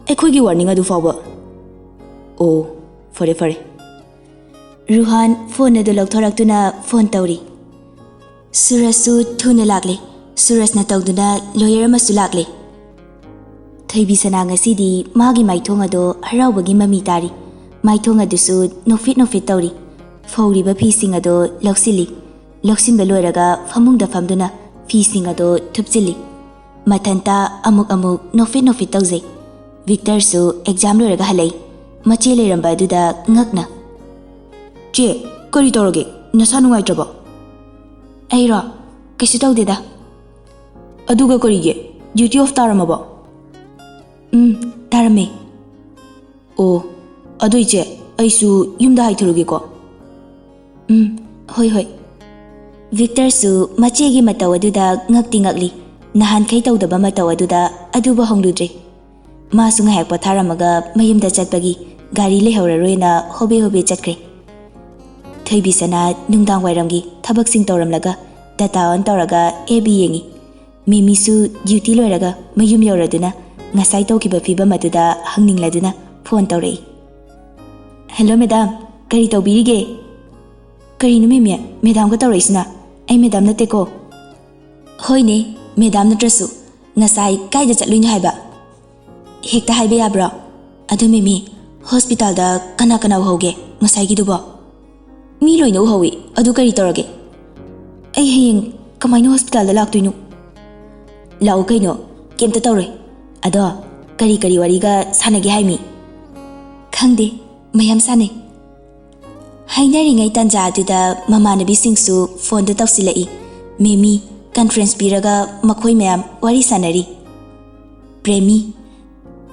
ꯑꯩꯈꯣꯏꯒꯤ ꯋꯥꯔꯅꯤꯡ ꯑꯗꯨ ꯐꯥꯎꯕ꯫" "ꯑꯣ, ꯐꯔꯦ, ꯐꯔꯦ꯫" ꯔꯨꯍꯥꯟ ꯐꯣꯟ ꯑꯗꯨ ꯂꯧꯊꯣꯔꯛꯇꯨꯅ ꯐꯣꯟ ꯇꯧꯔꯤ꯫ ꯁꯨꯔꯖꯁꯨ ꯊꯨꯅ ꯂꯥꯛꯂꯦ꯫ ꯁꯨꯔꯖꯅ ꯇꯧꯗꯨꯅ ꯂꯣꯌꯔ ꯑꯃꯁꯨ ꯂꯥꯛꯂꯦ꯫ ꯊꯣꯏꯕꯤꯁꯅꯥ ꯉꯁꯤꯗꯤ ꯃꯥꯒꯤ ꯃꯥꯏꯊꯣꯡ ꯑꯗꯣ ꯍꯔꯥꯎꯕꯒꯤ ꯃꯃꯤ ꯇꯥꯔꯤ꯫ ꯃꯥꯏꯊꯣꯡ ꯑꯗꯨꯁꯨ ꯅꯣꯛꯐꯦꯠ ꯅꯣꯛꯐꯦꯠ ꯇꯧꯔꯤ꯫ ꯐꯧꯔꯤꯕ ꯐꯤꯁꯤꯡ ꯑꯗꯣ ꯂꯧꯁꯤꯜꯂꯤ꯫ ꯂꯧꯁꯤꯟꯕ ꯂꯣꯏꯔꯒ ꯐꯃꯨꯡꯗ ꯐꯝꯗꯨꯅ ꯐꯤꯁꯤꯡ ꯑꯗꯣ ꯊꯨꯞꯆꯤꯜꯂꯤ꯫ ꯃꯊꯟꯇ ꯑꯃꯨꯛ ꯑꯃꯨꯛ ꯅꯣꯛꯐꯦꯠ ꯅꯣꯛꯐꯦꯠ ꯇꯧꯖꯩ꯫ ꯚꯤꯛꯇꯔꯁꯨ ꯑꯦꯛꯖꯥꯝ ꯂꯣꯏꯔꯒ ꯍꯜꯂꯛꯏ꯫ ꯃꯆꯦ ꯂꯩꯔꯝꯕ ꯑꯗꯨꯗ ꯉꯛꯅ, "ꯆꯦ, ꯀꯔꯤ ꯇꯧꯔꯒꯦ? ꯅꯁꯥ ꯅꯨꯡꯉꯥꯏꯇ꯭ꯔꯕꯣ?" "ꯑꯩꯔꯣ? ꯀꯩꯁꯨ ꯇꯧꯗꯦꯗ꯫" "ꯑꯗꯨꯒ ꯀꯔꯤꯒꯤ? Duty of ꯇꯥꯔꯝꯃꯕꯣ?" "ꯎꯝ, ꯇꯥꯔꯝꯃꯦ꯫" "ꯑꯣ, ꯑꯗꯨ ꯏꯆꯦ, ꯑꯩꯁꯨ ꯌꯨꯝꯗ ꯍꯥꯏꯊꯔꯨꯒꯦꯀꯣ꯫" "ꯎꯝ, ꯍꯣꯏ, ꯍꯣꯏ꯫" ꯚꯤꯛꯇꯔꯁꯨ ꯃꯆꯦꯒꯤ ꯃꯇꯧ ꯑꯗꯨꯗ ꯉꯛꯇꯤ ꯉꯛꯂꯤ꯫ ꯅꯍꯥꯟꯈꯩ ꯇꯧꯗꯕ ꯃꯇꯧ ꯑꯗꯨꯗ ꯑꯗꯨꯕꯨ ꯍꯣꯡꯂꯨꯗ꯭ꯔꯦ꯫ ꯃꯥꯁꯨ ꯉꯥꯏꯍꯥꯛ ꯄꯣꯊꯥꯔꯝꯃꯒ ꯃꯌꯨꯝꯗ ꯆꯠꯄꯒꯤ ꯒꯥꯔꯤ ꯂꯩꯍꯧꯔꯔꯣꯏꯅ ꯍꯣꯕꯦ ꯍꯣꯕꯦ ꯆꯠꯈ꯭ꯔꯦ꯫ ꯊꯣꯏꯕꯤꯁꯅꯥ ꯅꯨꯡꯗꯥꯡ ꯋꯥꯏꯔꯝꯒꯤ ꯊꯕꯛꯁꯤꯡ ꯇꯧꯔꯝꯂꯒ ꯗꯇꯥ ꯑꯣꯟ ꯇꯧꯔꯒ ꯑꯦꯐ ꯕꯤ ꯌꯦꯡꯉꯤ꯫ ꯃꯦꯃꯤꯁꯨ ꯗ꯭ꯌꯨꯇꯤ ꯂꯣꯏꯔꯒ ꯃꯌꯨꯝ ꯌꯧꯔꯗꯨꯅ ꯉꯁꯥꯏ ꯇꯧꯈꯤꯕ ꯐꯤꯕꯝ ꯑꯗꯨꯗ ꯍꯪꯅꯤꯡꯂꯗꯨꯅ ꯐꯣꯟ ꯇꯧꯔꯛꯏ꯫ "ꯍꯦꯜꯂꯣ ꯃꯦꯗꯥꯝ, ꯀꯔꯤ ꯇꯧꯕꯤꯔꯤꯒꯦ?" "ꯀꯔꯤꯅꯣ ꯃꯦꯃꯤ, ꯃꯦꯗꯥꯝꯒ ꯇꯧꯔꯛꯏꯁꯤꯅ? ꯑꯩ ꯃꯦꯗꯥꯝ ꯅꯠꯇꯦꯀꯣ꯫" "ꯍꯣꯏꯅꯦ, ꯃꯦꯗꯥꯝ ꯅꯠꯇ꯭ꯔꯁꯨ꯫ ꯉꯁꯥꯏ ꯀꯥꯏꯗ ꯆꯠꯂꯨꯏꯅꯣ ꯍꯥꯏꯕ? ꯍꯦꯛꯇ ꯍꯥꯏꯕ ꯌꯥꯕ꯭ꯔꯣ? ꯑꯗꯨ ꯃꯦꯃꯤ, ꯍꯣꯁꯄꯤꯇꯥꯜꯗ ꯀꯅꯥ ꯀꯅꯥ ꯎꯍꯧꯒꯦ ꯉꯁꯥꯏꯒꯤꯗꯨꯕꯣ?" "ꯃꯤ ꯂꯣꯏꯅ ꯎꯍꯧꯏ꯫ ꯑꯗꯨ ꯀꯔꯤ ꯇꯧꯔꯒꯦ?" "ꯑꯩ ꯍꯌꯦꯡ ꯀꯃꯥꯏꯅ ꯍꯣꯁꯄꯤꯇꯥꯜꯗ ꯂꯥꯛꯇꯣꯏꯅꯣ?" "ꯂꯥꯛꯎ ꯀꯩꯅꯣ, ꯀꯩꯝꯇ ꯇꯧꯔꯣꯏ꯫ ꯑꯗꯣ ꯀꯔꯤ ꯀꯔꯤ ꯋꯥꯔꯤꯒ ꯁꯥꯟꯅꯒꯦ ꯍꯥꯏꯃꯤ?" "ꯈꯪꯗꯦ, ꯃꯌꯥꯝ ꯁꯥꯟꯅꯩ꯫" ꯍꯥꯏꯅꯔꯤꯉꯩ ꯇꯥꯟꯖꯥ ꯑꯗꯨꯗ ꯃꯃꯥꯟꯅꯕꯤꯁꯤꯡꯁꯨ ꯐꯣꯟꯗ ꯇꯧꯁꯤꯜꯂꯛꯏ꯫ ꯃꯦꯃꯤ ꯀꯟꯐ꯭ꯔꯦꯟꯁ ꯄꯤꯔꯒ ꯃꯈꯣꯏ ꯃꯌꯥꯝ ꯋꯥꯔꯤ ꯁꯥꯟꯅꯔꯤ꯫ "ꯄ꯭ꯔꯦꯃꯤ,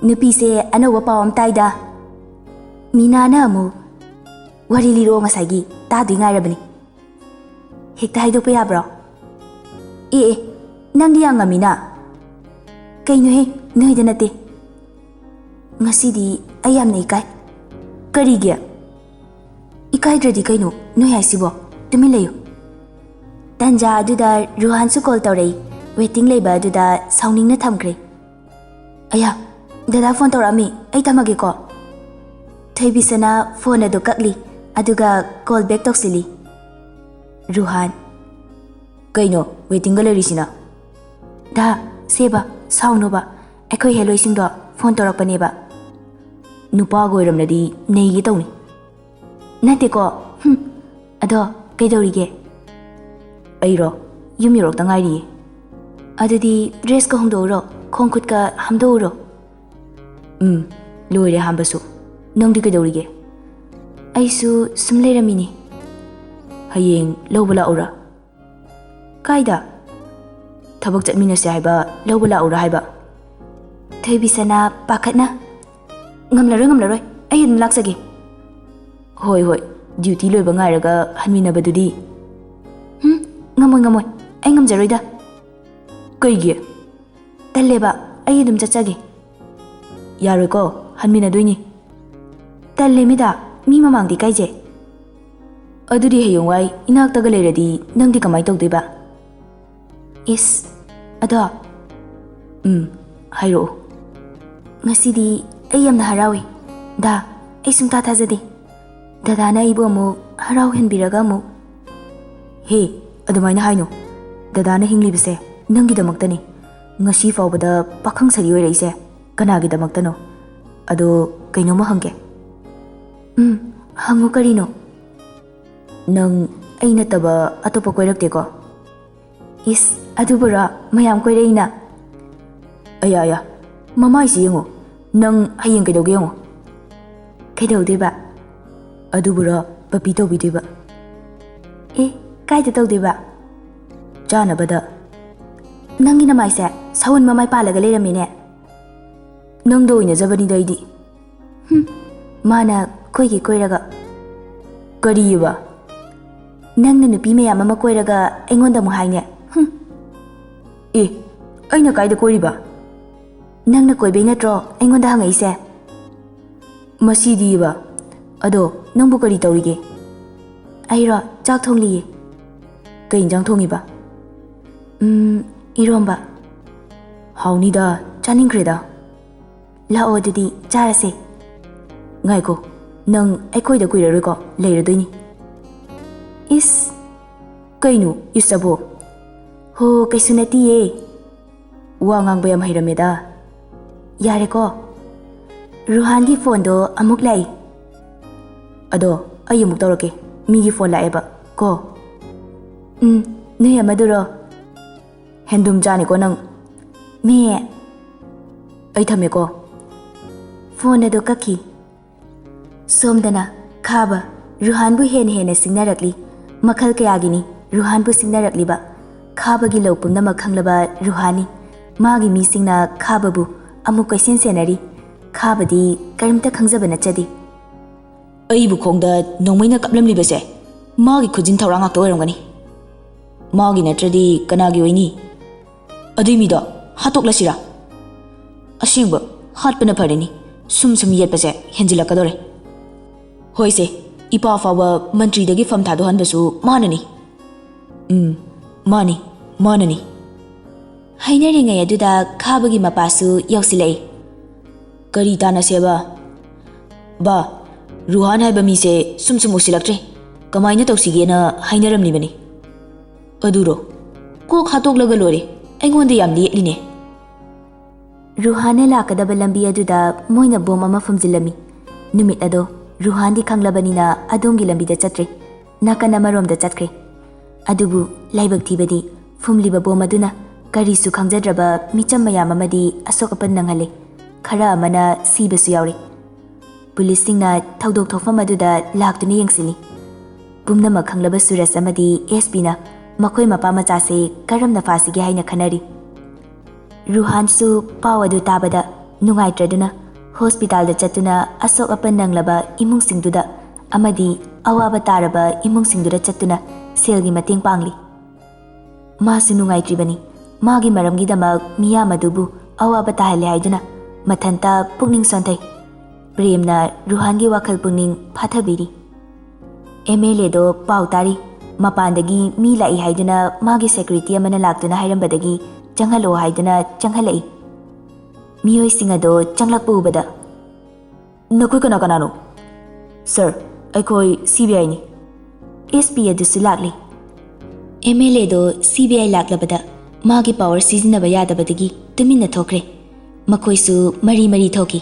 ꯅꯨꯄꯤꯁꯦ ꯑꯅꯧꯕ ꯄꯥꯎ ꯑꯃ ꯇꯥꯏꯗ꯫ ꯃꯤꯅꯥꯅ ꯑꯃꯨꯛ ꯋꯥꯔꯤ ꯂꯤꯔꯛꯑꯣ, ꯉꯁꯥꯏꯒꯤ ꯇꯥꯗꯣꯏ ꯉꯥꯏꯔꯕꯅꯤ꯫ ꯍꯦꯛꯇ ꯍꯥꯏꯗꯣꯛꯄ ꯌꯥꯕ꯭ꯔꯣ?" "ꯑꯦ ꯑꯦ, ꯅꯪꯗꯤ ꯌꯥꯝ ꯉꯝꯃꯤꯅ꯫ ꯀꯩꯅꯣꯍꯦ, ꯅꯣꯏꯗ ꯅꯠꯇꯦ꯫ ꯉꯁꯤꯗꯤ ꯑꯩ ꯌꯥꯝꯅ ꯏꯀꯥꯏ꯫" "ꯀꯔꯤꯒꯤ?" "ꯏꯀꯥꯏꯗ꯭ꯔꯗꯤ ꯀꯩꯅꯣ ꯅꯣꯏ ꯍꯥꯏꯁꯤꯕꯣ? ꯇꯨꯃꯤꯟ ꯂꯩꯌꯨ꯫" ꯇꯥꯟꯖꯥ ꯑꯗꯨꯗ ꯔꯨꯍꯥꯟꯁꯨ ꯀꯣꯜ ꯇꯧꯔꯛꯏ꯫ ꯋꯦꯇꯤꯡ ꯂꯩꯕ ꯑꯗꯨꯗ ꯁꯥꯎꯅꯤꯡꯅ ꯊꯝꯈ꯭ꯔꯦ꯫ "ꯑꯌꯥ, ꯗꯗꯥ ꯐꯣꯟ ꯇꯧꯔꯛꯑꯝꯃꯤ, ꯑꯩ ꯊꯝꯃꯒꯦꯀꯣ꯫" ꯊꯣꯏꯕꯤꯁꯅꯥ ꯐꯣꯟ ꯑꯗꯨ ꯀꯛꯂꯤ, ꯑꯗꯨꯒ ꯀꯣꯜ ꯕꯦꯛ ꯇꯧꯁꯤꯜꯂꯤ꯫ ꯔꯨꯍꯥꯟ, "ꯀꯩꯅꯣ ꯋꯦꯇꯤꯡꯒ ꯂꯩꯔꯤꯁꯤꯅ?" "ꯗꯥ, ꯁꯦꯕ, ꯁꯥꯎꯅꯣꯕ, ꯑꯩꯈꯣꯏ ꯍꯦꯂꯣꯏꯁꯤꯡꯗꯣ ꯐꯣꯟ ꯇꯧꯔꯛꯄꯅꯦꯕ꯫" "ꯅꯨꯄꯥꯒ ꯑꯣꯏꯔꯝꯂꯗꯤ ꯅꯩꯒꯦ ꯇꯧꯅꯤ꯫" "ꯅꯠꯇꯦꯀꯣ꯫ ꯍꯨꯝ꯫ ꯑꯗꯣ ꯀꯩꯗꯧꯔꯤꯒꯦ?" "ꯑꯩꯔꯣ? ꯌꯨꯝ ꯌꯧꯔꯛꯇ ꯉꯥꯏꯔꯤꯌꯦ꯫" "ꯑꯗꯨꯗꯤ ꯗ꯭ꯔꯦꯁꯀ ꯍꯣꯡꯗꯣꯛꯎꯔꯣ, ꯈꯣꯡ ꯈꯨꯠꯀ ꯍꯥꯝꯗꯣꯛꯎꯔꯣ꯫" "ꯎꯝ, ꯂꯣꯏꯔꯦ ꯍꯥꯝꯕꯁꯨ꯫ ꯅꯪꯗꯤ ꯀꯩꯗꯧꯔꯤꯒꯦ?" "ꯑꯩꯁꯨ ꯁꯨꯝ ꯂꯩꯔꯝꯃꯤꯅꯦ꯫" "ꯍꯌꯦꯡ ꯂꯧꯕ ꯂꯥꯛꯎꯔꯥ?" "ꯀꯥꯏꯗ?" "ꯊꯕꯛ ꯆꯠꯃꯤꯟꯅꯁꯦ ꯍꯥꯏꯕ ꯂꯧꯕ ꯂꯥꯛꯎꯔꯥ ꯍꯥꯏꯕ?" ꯊꯣꯏꯕꯤꯁꯅꯥ ꯄꯥꯈꯠꯅ, "ꯉꯝꯂꯔꯣꯏ, ꯉꯝꯂꯔꯣꯏ, ꯑꯩ ꯑꯗꯨꯝ ꯂꯥꯛꯆꯒꯦ꯫" "ꯍꯣꯏ, ꯍꯣꯏ, ꯗ꯭ꯌꯨꯇꯤ ꯂꯣꯏꯕ ꯉꯥꯏꯔꯒ ꯍꯟꯃꯤꯟꯅꯕꯗꯨꯗꯤ?" "ꯍꯨꯝ, ꯉꯝꯃꯣꯏ, ꯉꯝꯃꯣꯏ, ꯑꯩ ꯉꯝꯖꯔꯣꯏꯗ꯫" "ꯀꯩꯒꯤ?" "ꯇꯜꯂꯦꯕ, ꯑꯩ ꯑꯗꯨꯝ ꯆꯠꯆꯒꯦ꯫" "ꯌꯥꯔꯣꯏꯀꯣ, ꯍꯟꯃꯤꯟꯅꯗꯣꯏꯅꯤ꯫" ꯇꯜꯂꯦ ꯃꯤꯗ, ꯃꯤ ꯃꯃꯥꯡꯗ ꯏꯀꯥꯏꯖꯩ꯫ ꯑꯗꯨꯗꯤ ꯍꯌꯦꯡꯋꯥꯏ ꯏꯅꯥꯛꯇꯒ ꯂꯩꯔꯗꯤ ꯅꯪꯗꯤ ꯀꯃꯥꯏ ꯇꯧꯗꯣꯏꯕ? ꯏꯁ, ꯑꯗꯣ, ꯎꯝ, ꯍꯥꯏꯔꯛꯑꯣ꯫ ꯉꯁꯤꯗꯤ ꯑꯩ ꯌꯥꯝꯅ ꯍꯔꯥꯎꯏ꯫ ꯗꯥ, ꯑꯩ ꯁꯨꯡꯊꯥ ꯊꯥꯖꯗꯦ꯫ ꯗꯗꯥꯅ ꯑꯩꯕꯨ ꯑꯃꯨꯛ ꯍꯔꯥꯎꯍꯟꯕꯤꯔꯒ ꯑꯃꯨꯛ꯫ ꯍꯦ, ꯑꯗꯨꯃꯥꯏꯅ ꯍꯥꯏꯅꯨ꯫ ꯗꯗꯥꯅ ꯍꯤꯡꯂꯤꯕꯁꯦ ꯅꯪꯒꯤꯗꯃꯛꯇꯅꯤ꯫ ꯉꯁꯤ ꯐꯥꯎꯕꯗ ꯄꯥꯈꯪ ꯁꯥꯔꯤ ꯑꯣꯏꯔꯛꯏꯁꯦ ꯀꯅꯥꯒꯤꯗꯃꯛꯇꯅꯣ? ꯑꯗꯣ ꯀꯩꯅꯣꯝꯃ ꯍꯪꯒꯦ꯫ ꯎꯝ, ꯍꯪꯉꯨ ꯀꯔꯤꯅꯣ? ꯅꯪ ꯑꯩ ꯅꯠꯇꯕ ꯑꯇꯣꯞꯄ ꯀꯣꯏꯔꯛꯇꯦꯀꯣ? ꯏꯁ, ꯑꯗꯨꯕꯨꯔꯣ? ꯃꯌꯥꯝ ꯀꯣꯏꯔꯛꯏꯅ꯫ ꯑꯌꯥ, ꯑꯌꯥ, ꯃꯃꯥꯏꯁꯤ ꯌꯦꯡꯉꯣ꯫ ꯅꯪ ꯍꯌꯦꯡ ꯀꯩꯗꯧꯒꯦ ꯌꯦꯡꯉꯣ꯫ ꯀꯩꯗꯧꯗꯣꯏꯕ? ꯑꯗꯨꯕꯨꯔꯣ ꯄꯄꯤ ꯇꯧꯕꯤꯗꯣꯏꯕ? ꯑꯦ, ꯀꯥꯏꯗ ꯇꯧꯗꯣꯏꯕ? ꯆꯥꯅꯕꯗ꯫ ꯅꯪꯒꯤ ꯅꯃꯥꯏꯁꯦ ꯁꯎꯟ ꯃꯃꯥꯏ ꯄꯥꯜꯂꯒ ꯂꯩꯔꯝꯃꯦꯅꯦ꯫ ꯅꯪꯗ ꯑꯣꯏꯅꯖꯕꯅꯤꯗ ꯑꯩꯗꯤ꯫ ꯍꯨꯝ, ꯃꯥꯅ ꯀꯣꯏꯒꯦ ꯀꯣꯏꯔꯒ꯫ ꯀꯔꯤꯑꯕ? ꯅꯪꯅ ꯅꯨꯄꯤ ꯃꯌꯥꯝ ꯑꯃ ꯀꯣꯏꯔꯒ ꯑꯩꯉꯣꯟꯗ ꯑꯃꯨꯛ ꯍꯥꯏꯅꯦ꯫ ꯍꯨꯝ꯫ ꯑꯦ, ꯑꯩꯅ ꯀꯥꯏꯗ ꯀꯣꯏꯔꯤꯕ? ꯅꯪꯅ ꯀꯣꯏꯕꯩ ꯅꯠꯇ꯭ꯔꯣ ꯑꯩꯉꯣꯟꯗ ꯍꯪꯉꯛꯏꯁꯦ? ꯃꯁꯤꯗꯤꯕ꯫ ꯑꯗꯣ ꯅꯪꯕꯨ ꯀꯔꯤ ꯇꯧꯔꯤꯒꯦ? ꯑꯩꯔꯣ? ꯆꯥꯛ ꯊꯣꯡꯂꯤꯌꯦ꯫ ꯀꯩ ꯏꯟꯖꯥꯡ ꯊꯣꯡꯉꯤꯕ? ꯎꯝ, ꯏꯔꯣꯝꯕ꯫ ꯍꯥꯎꯅꯤꯗ, ꯆꯥꯅꯤꯡꯈ꯭ꯔꯦꯗ꯫ ꯂꯥꯛꯑꯣ ꯑꯗꯨꯗꯤ ꯆꯥꯔꯁꯦ꯫ ꯉꯥꯏꯈꯣ, ꯅꯪ ꯑꯩꯈꯣꯏꯗ ꯀꯨꯏꯔꯔꯣꯏꯀꯣ, ꯂꯩꯔꯗꯣꯏꯅꯤ꯫ ꯏꯁ, ꯀꯩꯅꯣ ꯏꯁ ꯑꯕꯣ? ꯍꯣ, ꯀꯩꯁꯨ ꯅꯠꯇꯤꯌꯦ꯫ ꯋꯥ ꯉꯥꯡꯕ ꯌꯥꯝ ꯍꯩꯔꯝꯃꯦꯗ꯫ ꯌꯥꯔꯦꯀꯣ, ꯔꯨꯍꯥꯟꯒꯤ ꯐꯣꯟꯗꯣ ꯑꯃꯨꯛ ꯂꯥꯛꯏ꯫ ꯑꯗꯣ ꯑꯩ ꯑꯃꯨꯛ ꯇꯧꯔꯛꯀꯦ, ꯃꯤꯒꯤ ꯐꯣꯟ ꯂꯥꯛꯑꯦꯕ ꯀꯣ꯫ ꯎꯝ, ꯅꯣꯏ ꯑꯃꯗꯨꯔꯣ? ꯍꯦꯟꯗꯨꯝ ꯆꯥꯅꯤꯀꯣ ꯅꯪ꯫ ꯃꯦ꯫ ꯑꯩ ꯊꯝꯃꯦꯀꯣ꯫ ꯐꯣꯟ ꯑꯗꯨ ꯀꯛꯈꯤ꯫ ꯁꯣꯝꯗꯅ ꯈꯥꯕ ꯔꯨꯍꯥꯟꯕꯨ ꯍꯦꯟꯅ ꯍꯦꯟꯅ ꯁꯤꯡꯅꯔꯛꯂꯤ꯫ ꯃꯈꯜ ꯀꯌꯥꯒꯤꯅꯤ ꯔꯨꯍꯥꯟꯕꯨ ꯁꯤꯡꯅꯔꯛꯂꯤꯕ꯫ ꯈꯥꯕꯒꯤ ꯂꯧ ꯄꯨꯝꯅꯃꯛ ꯈꯪꯂꯕ ꯔꯨꯍꯥꯟꯅꯤ꯫ ꯃꯥꯒꯤ ꯃꯤꯁꯤꯡꯅ ꯈꯥꯕꯕꯨ ꯑꯃꯨꯛ ꯀꯣꯏꯁꯦꯟ ꯁꯦꯟꯅꯔꯤ꯫ ꯈꯥꯕꯗꯤ ꯀꯔꯤꯝꯇ ꯈꯪꯖꯕ ꯅꯠꯆꯗꯦ꯫ ꯑꯩꯕꯨ ꯈꯣꯡꯗ ꯅꯣꯡꯃꯩꯅ ꯀꯥꯞꯂꯝꯂꯤꯕꯁꯦ ꯃꯥꯒꯤ ꯈꯨꯖꯤꯟ ꯊꯧꯔꯥꯡ ꯉꯥꯛꯇ ꯑꯣꯏꯔꯝꯒꯅꯤ꯫ ꯃꯥꯒꯤ ꯅꯠꯇ꯭ꯔꯗꯤ ꯀꯅꯥꯒꯤ ꯑꯣꯏꯅꯤ? ꯑꯗꯨꯏ ꯃꯤꯗꯣ ꯍꯥꯠꯇꯣꯛꯂꯁꯤꯔꯥ? ꯑꯁꯦꯡꯕ, ꯍꯥꯠꯄꯅ ꯐꯔꯅꯤ꯫ ꯁꯨꯝ ꯁꯨꯝ ꯌꯦꯠꯄꯁꯦ ꯍꯦꯟꯖꯤꯜꯂꯛꯀꯗꯧꯔꯦ꯫ ꯍꯣꯏꯁꯦ, ꯏꯄꯥ ꯐꯥꯎꯕ ꯃꯟꯇ꯭ꯔꯤꯗꯒꯤ ꯐꯝ ꯊꯥꯗꯣꯛꯍꯟꯕꯁꯨ ꯃꯥꯅꯅꯤ꯫ ꯎꯝ, ꯃꯥꯅꯤ, ꯃꯥꯅꯅꯤ꯫ ꯍꯥꯏꯅꯔꯤꯉꯩ ꯑꯗꯨꯗ ꯈꯥꯕꯒꯤ ꯃꯄꯥꯁꯨ ꯌꯧꯁꯤꯜꯂꯛꯏ꯫ "ꯀꯔꯤ ꯇꯥꯟꯅꯁꯦꯕ?" "ꯕꯥ, ꯔꯨꯍꯥꯟ ꯍꯥꯏꯕ ꯃꯤꯁꯦ ꯁꯨꯝ ꯁꯨꯝ ꯎꯁꯤꯜꯂꯛꯇ꯭ꯔꯦ꯫ ꯀꯃꯥꯏꯅ ꯇꯧꯁꯤꯒꯦꯅ ꯍꯥꯏꯅꯔꯝꯂꯤꯕꯅꯤ꯫ ꯑꯗꯨꯔꯣ? ꯀꯣꯛ ꯍꯥꯠꯇꯣꯛꯂꯒ ꯂꯣꯏꯔꯦ꯫ ꯑꯩꯉꯣꯟꯗ ꯌꯥꯝ ꯂꯦꯠꯂꯤꯅꯦ꯫" ꯔꯨꯍꯥꯟꯅ ꯂꯥꯛꯀꯗꯕ ꯂꯝꯕꯤ ꯑꯗꯨꯗ ꯃꯣꯏꯅ ꯕꯣꯝ ꯑꯃ ꯐꯨꯝꯖꯤꯜꯂꯝꯃꯤ꯫ ꯅꯨꯃꯤꯠ ꯑꯗꯣ ꯔꯨꯍꯥꯟꯗꯤ ꯈꯪꯂꯕꯅꯤꯅ ꯑꯗꯣꯝꯒꯤ ꯂꯝꯕꯤꯗ ꯆꯠꯇ꯭ꯔꯦ, ꯅꯥꯀꯟ ꯑꯃꯔꯣꯝꯗ ꯆꯠꯈ꯭ꯔꯦ꯫ ꯑꯗꯨꯕꯨ ꯂꯥꯏꯕꯛ ꯊꯤꯕꯗꯤ ꯐꯨꯝꯂꯤꯕ ꯕꯣꯝ ꯑꯗꯨꯅ ꯀꯔꯤꯁꯨ ꯈꯪꯖꯗ꯭ꯔꯕ ꯃꯤꯆꯝ ꯃꯌꯥꯝ ꯑꯃꯗꯤ ꯑꯁꯣꯛ ꯑꯄꯟ ꯅꯪꯍꯜꯂꯦ꯫ ꯈꯔ ꯑꯃꯅ ꯁꯤꯕꯁꯨ ꯌꯥꯎꯔꯦ꯫ ꯄꯨꯂꯤꯁꯁꯤꯡꯅ ꯊꯧꯗꯣꯛ ꯊꯣꯛꯐꯝ ꯑꯗꯨꯗ ꯂꯥꯛꯇꯨꯅ ꯌꯦꯡꯁꯤꯜꯂꯤ꯫ ꯄꯨꯝꯅꯃꯛ ꯈꯪꯂꯕ ꯁꯨꯔꯖ ꯑꯃꯗꯤ ꯑꯦꯁ ꯄꯤꯅ ꯃꯈꯣꯏ ꯃꯄꯥ ꯃꯆꯥꯁꯦ ꯀꯔꯝꯅ ꯐꯥꯁꯤꯒꯦ ꯍꯥꯏꯅ ꯈꯟꯅꯔꯤ꯫ ꯔꯨꯍꯥꯟꯁꯨ ꯄꯥꯎ ꯑꯗꯨ ꯇꯥꯕꯗ ꯅꯨꯡꯉꯥꯏꯇ꯭ꯔꯗꯨꯅ ꯍꯣꯁꯄꯤꯇꯥꯜꯗ ꯆꯠꯇꯨꯅ ꯑꯁꯣꯛ ꯑꯄꯟ ꯅꯪꯂꯕ ꯏꯃꯨꯡꯁꯤꯡꯗꯨꯗ ꯑꯃꯗꯤ ꯑꯋꯥꯕ ꯇꯥꯔꯕ ꯏꯃꯨꯡꯁꯤꯡꯗꯨꯗ ꯆꯠꯇꯨꯅ ꯁꯦꯜꯒꯤ ꯃꯇꯦꯡ ꯄꯥꯡꯂꯤ꯫ ꯃꯥꯁꯨ ꯅꯨꯡꯉꯥꯏꯇ꯭ꯔꯤꯕꯅꯤ꯫ ꯃꯥꯒꯤ ꯃꯔꯝꯒꯤꯗꯃꯛ ꯃꯤꯌꯥꯝ ꯑꯗꯨꯕꯨ ꯑꯋꯥꯕ ꯇꯥꯍꯜꯂꯦ ꯍꯥꯏꯗꯨꯅ ꯃꯊꯟꯇ ꯄꯨꯛꯅꯤꯡ ꯁꯣꯟꯊꯩ꯫ ꯄ꯭ꯔꯦꯝꯅ ꯔꯨꯍꯥꯟꯒꯤ ꯋꯥꯈꯜ ꯄꯨꯛꯅꯤꯡ ꯐꯥꯊꯕꯤꯔꯤ꯫ ꯑꯦꯝ ꯑꯦꯜ ꯑꯦꯗꯣ ꯄꯥꯎ ꯇꯥꯔꯤ꯫ ꯃꯄꯥꯟꯗꯒꯤ ꯃꯤ ꯂꯥꯛꯏ ꯍꯥꯏꯗꯨꯅ ꯃꯥꯒꯤ ꯁꯦꯀ꯭ꯌꯨꯔꯤꯇꯤ ꯑꯃꯅ ꯂꯥꯛꯇꯨꯅ ꯍꯥꯏꯔꯝꯕꯗꯒꯤ ꯆꯪꯍꯜꯂꯛꯑꯣ ꯍꯥꯏꯗꯨꯅ ꯆꯪꯍꯜꯂꯛꯏ꯫ ꯃꯤꯑꯣꯏꯁꯤꯡ ꯑꯗꯣ ꯆꯪꯂꯛꯄ ꯎꯕꯗ, "ꯅꯈꯣꯏ ꯀꯅꯥ ꯀꯅꯥꯅꯣ?" "ꯁꯔ, ꯑꯩꯈꯣꯏ ꯁꯤ ꯕꯤ ꯑꯥꯏꯅꯤ꯫" ꯑꯦꯁ ꯄꯤ ꯑꯗꯨꯁꯨ ꯂꯥꯛꯂꯤ꯫ ꯑꯦꯝ ꯑꯦꯜ ꯑꯦꯗꯣ ꯁꯤ ꯕꯤ ꯑꯥꯏ ꯂꯥꯛꯂꯕꯗ ꯃꯥꯒꯤ ꯄꯥꯋꯔ ꯁꯤꯖꯤꯟꯅꯕ ꯌꯥꯗꯕꯗꯒꯤ ꯇꯨꯃꯤꯟꯅ ꯊꯣꯛꯈ꯭ꯔꯦ꯫ ꯃꯈꯣꯏꯁꯨ ꯃꯔꯤ ꯃꯔꯤ ꯊꯣꯛꯈꯤ꯫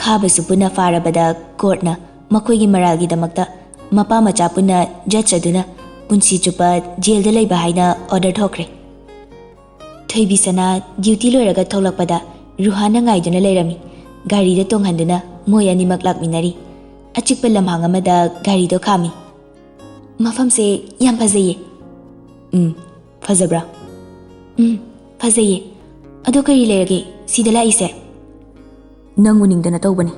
ꯈꯥꯕꯁꯨ ꯄꯨꯟꯅ ꯐꯥꯔꯕꯗ ꯀꯣꯔꯠꯅ ꯃꯈꯣꯏꯒꯤ ꯃꯔꯥꯜꯒꯤꯗꯃꯛꯇ ꯃꯄꯥ ꯃꯆꯥ ꯄꯨꯟꯅ ꯖꯠꯖ ꯑꯗꯨꯅ ꯄꯨꯟꯁꯤ ꯆꯨꯞꯄ ꯖꯦꯜꯗ ꯂꯩꯕ ꯍꯥꯏꯅ ꯑꯣꯔꯗꯔ ꯊꯣꯛꯈ꯭ꯔꯦ꯫ ꯊꯣꯏꯕꯤꯁꯅꯥ ꯗ꯭ꯌꯨꯇꯤ ꯂꯣꯏꯔꯒ ꯊꯣꯛꯂꯛꯄꯗ ꯔꯨꯍꯥꯟꯅ ꯉꯥꯏꯗꯨꯅ ꯂꯩꯔꯝꯃꯤ꯫ ꯒꯥꯔꯤꯗ ꯇꯣꯡꯍꯟꯗꯨꯅ ꯃꯣꯏ ꯑꯅꯤꯃꯛ ꯂꯥꯛꯃꯤꯟꯅꯔꯤ꯫ ꯑꯆꯤꯛꯄ ꯂꯝꯍꯥꯡ ꯑꯃꯗ ꯒꯥꯔꯤꯗꯣ ꯈꯥꯝꯃꯤ꯫ "ꯃꯐꯝꯁꯦ ꯌꯥꯝ ꯐꯖꯩꯌꯦ꯫" "ꯎꯝ, ꯐꯖꯕ꯭ꯔꯥ?" "ꯎꯝ, ꯐꯖꯩꯌꯦ꯫ ꯑꯗꯣ ꯀꯔꯤ ꯂꯩꯔꯒꯦ ꯁꯤꯗ ꯂꯥꯛꯏꯁꯦ?" "ꯅꯪ ꯎꯅꯤꯡꯗꯅ ꯇꯧꯕꯅꯤ꯫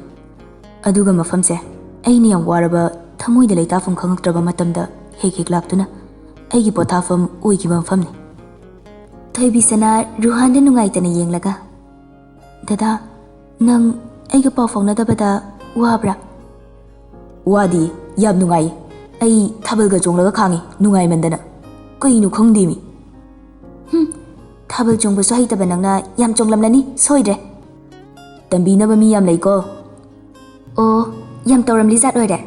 ꯑꯗꯨꯒ ꯃꯐꯝꯁꯦ ꯑꯩꯅ ꯌꯥꯝ ꯋꯥꯔꯕ, ꯊꯃꯣꯏꯗ ꯂꯩꯇꯥꯐꯝ ꯈꯪꯉꯛꯇ꯭ꯔꯕ ꯃꯇꯝꯗ ꯍꯦꯛ ꯍꯦꯛ ꯂꯥꯛꯇꯨꯅ ꯑꯩꯒꯤ ꯄꯣꯊꯥꯐꯝ ꯑꯣꯏꯈꯤꯕ ꯃꯐꯝꯅꯤ꯫" ꯊꯣꯏꯕꯤꯁꯅꯥ ꯔꯨꯍꯥꯟꯗ ꯅꯨꯡꯉꯥꯏꯇꯅ ꯌꯦꯡꯂꯒ, "ꯗꯗꯥ, ꯅꯪ ꯑꯩꯒ ꯄꯥꯎ ꯐꯥꯎꯅꯗꯕꯗ ꯋꯥꯕ꯭ꯔꯥ?" ꯋꯥꯗꯤ ꯌꯥꯝ ꯅꯨꯡꯉꯥꯏ꯫ ꯑꯩ ꯊꯥꯕꯜꯒ ꯆꯣꯡꯂꯒ ꯈꯥꯡꯉꯤ, ꯅꯨꯡꯉꯥꯏꯃꯟꯗꯅ꯫ ꯀꯩꯅꯣ ꯈꯪꯗꯦꯃꯤ꯫ ꯍꯨꯝ, ꯊꯥꯕꯜ ꯆꯣꯡꯕꯁꯨ ꯍꯩꯇꯕ ꯅꯪꯅ ꯌꯥꯝ ꯆꯣꯡꯂꯝꯂꯅꯤ, ꯁꯣꯏꯗ꯭ꯔꯦ꯫ ꯇꯝꯕꯤꯅꯕ ꯃꯤ ꯌꯥꯝ ꯂꯩꯀꯣ꯫ ꯑꯣ, ꯌꯥꯝ ꯇꯧꯔꯝꯂꯤ ꯖꯥꯠ ꯑꯣꯏꯔꯦ꯫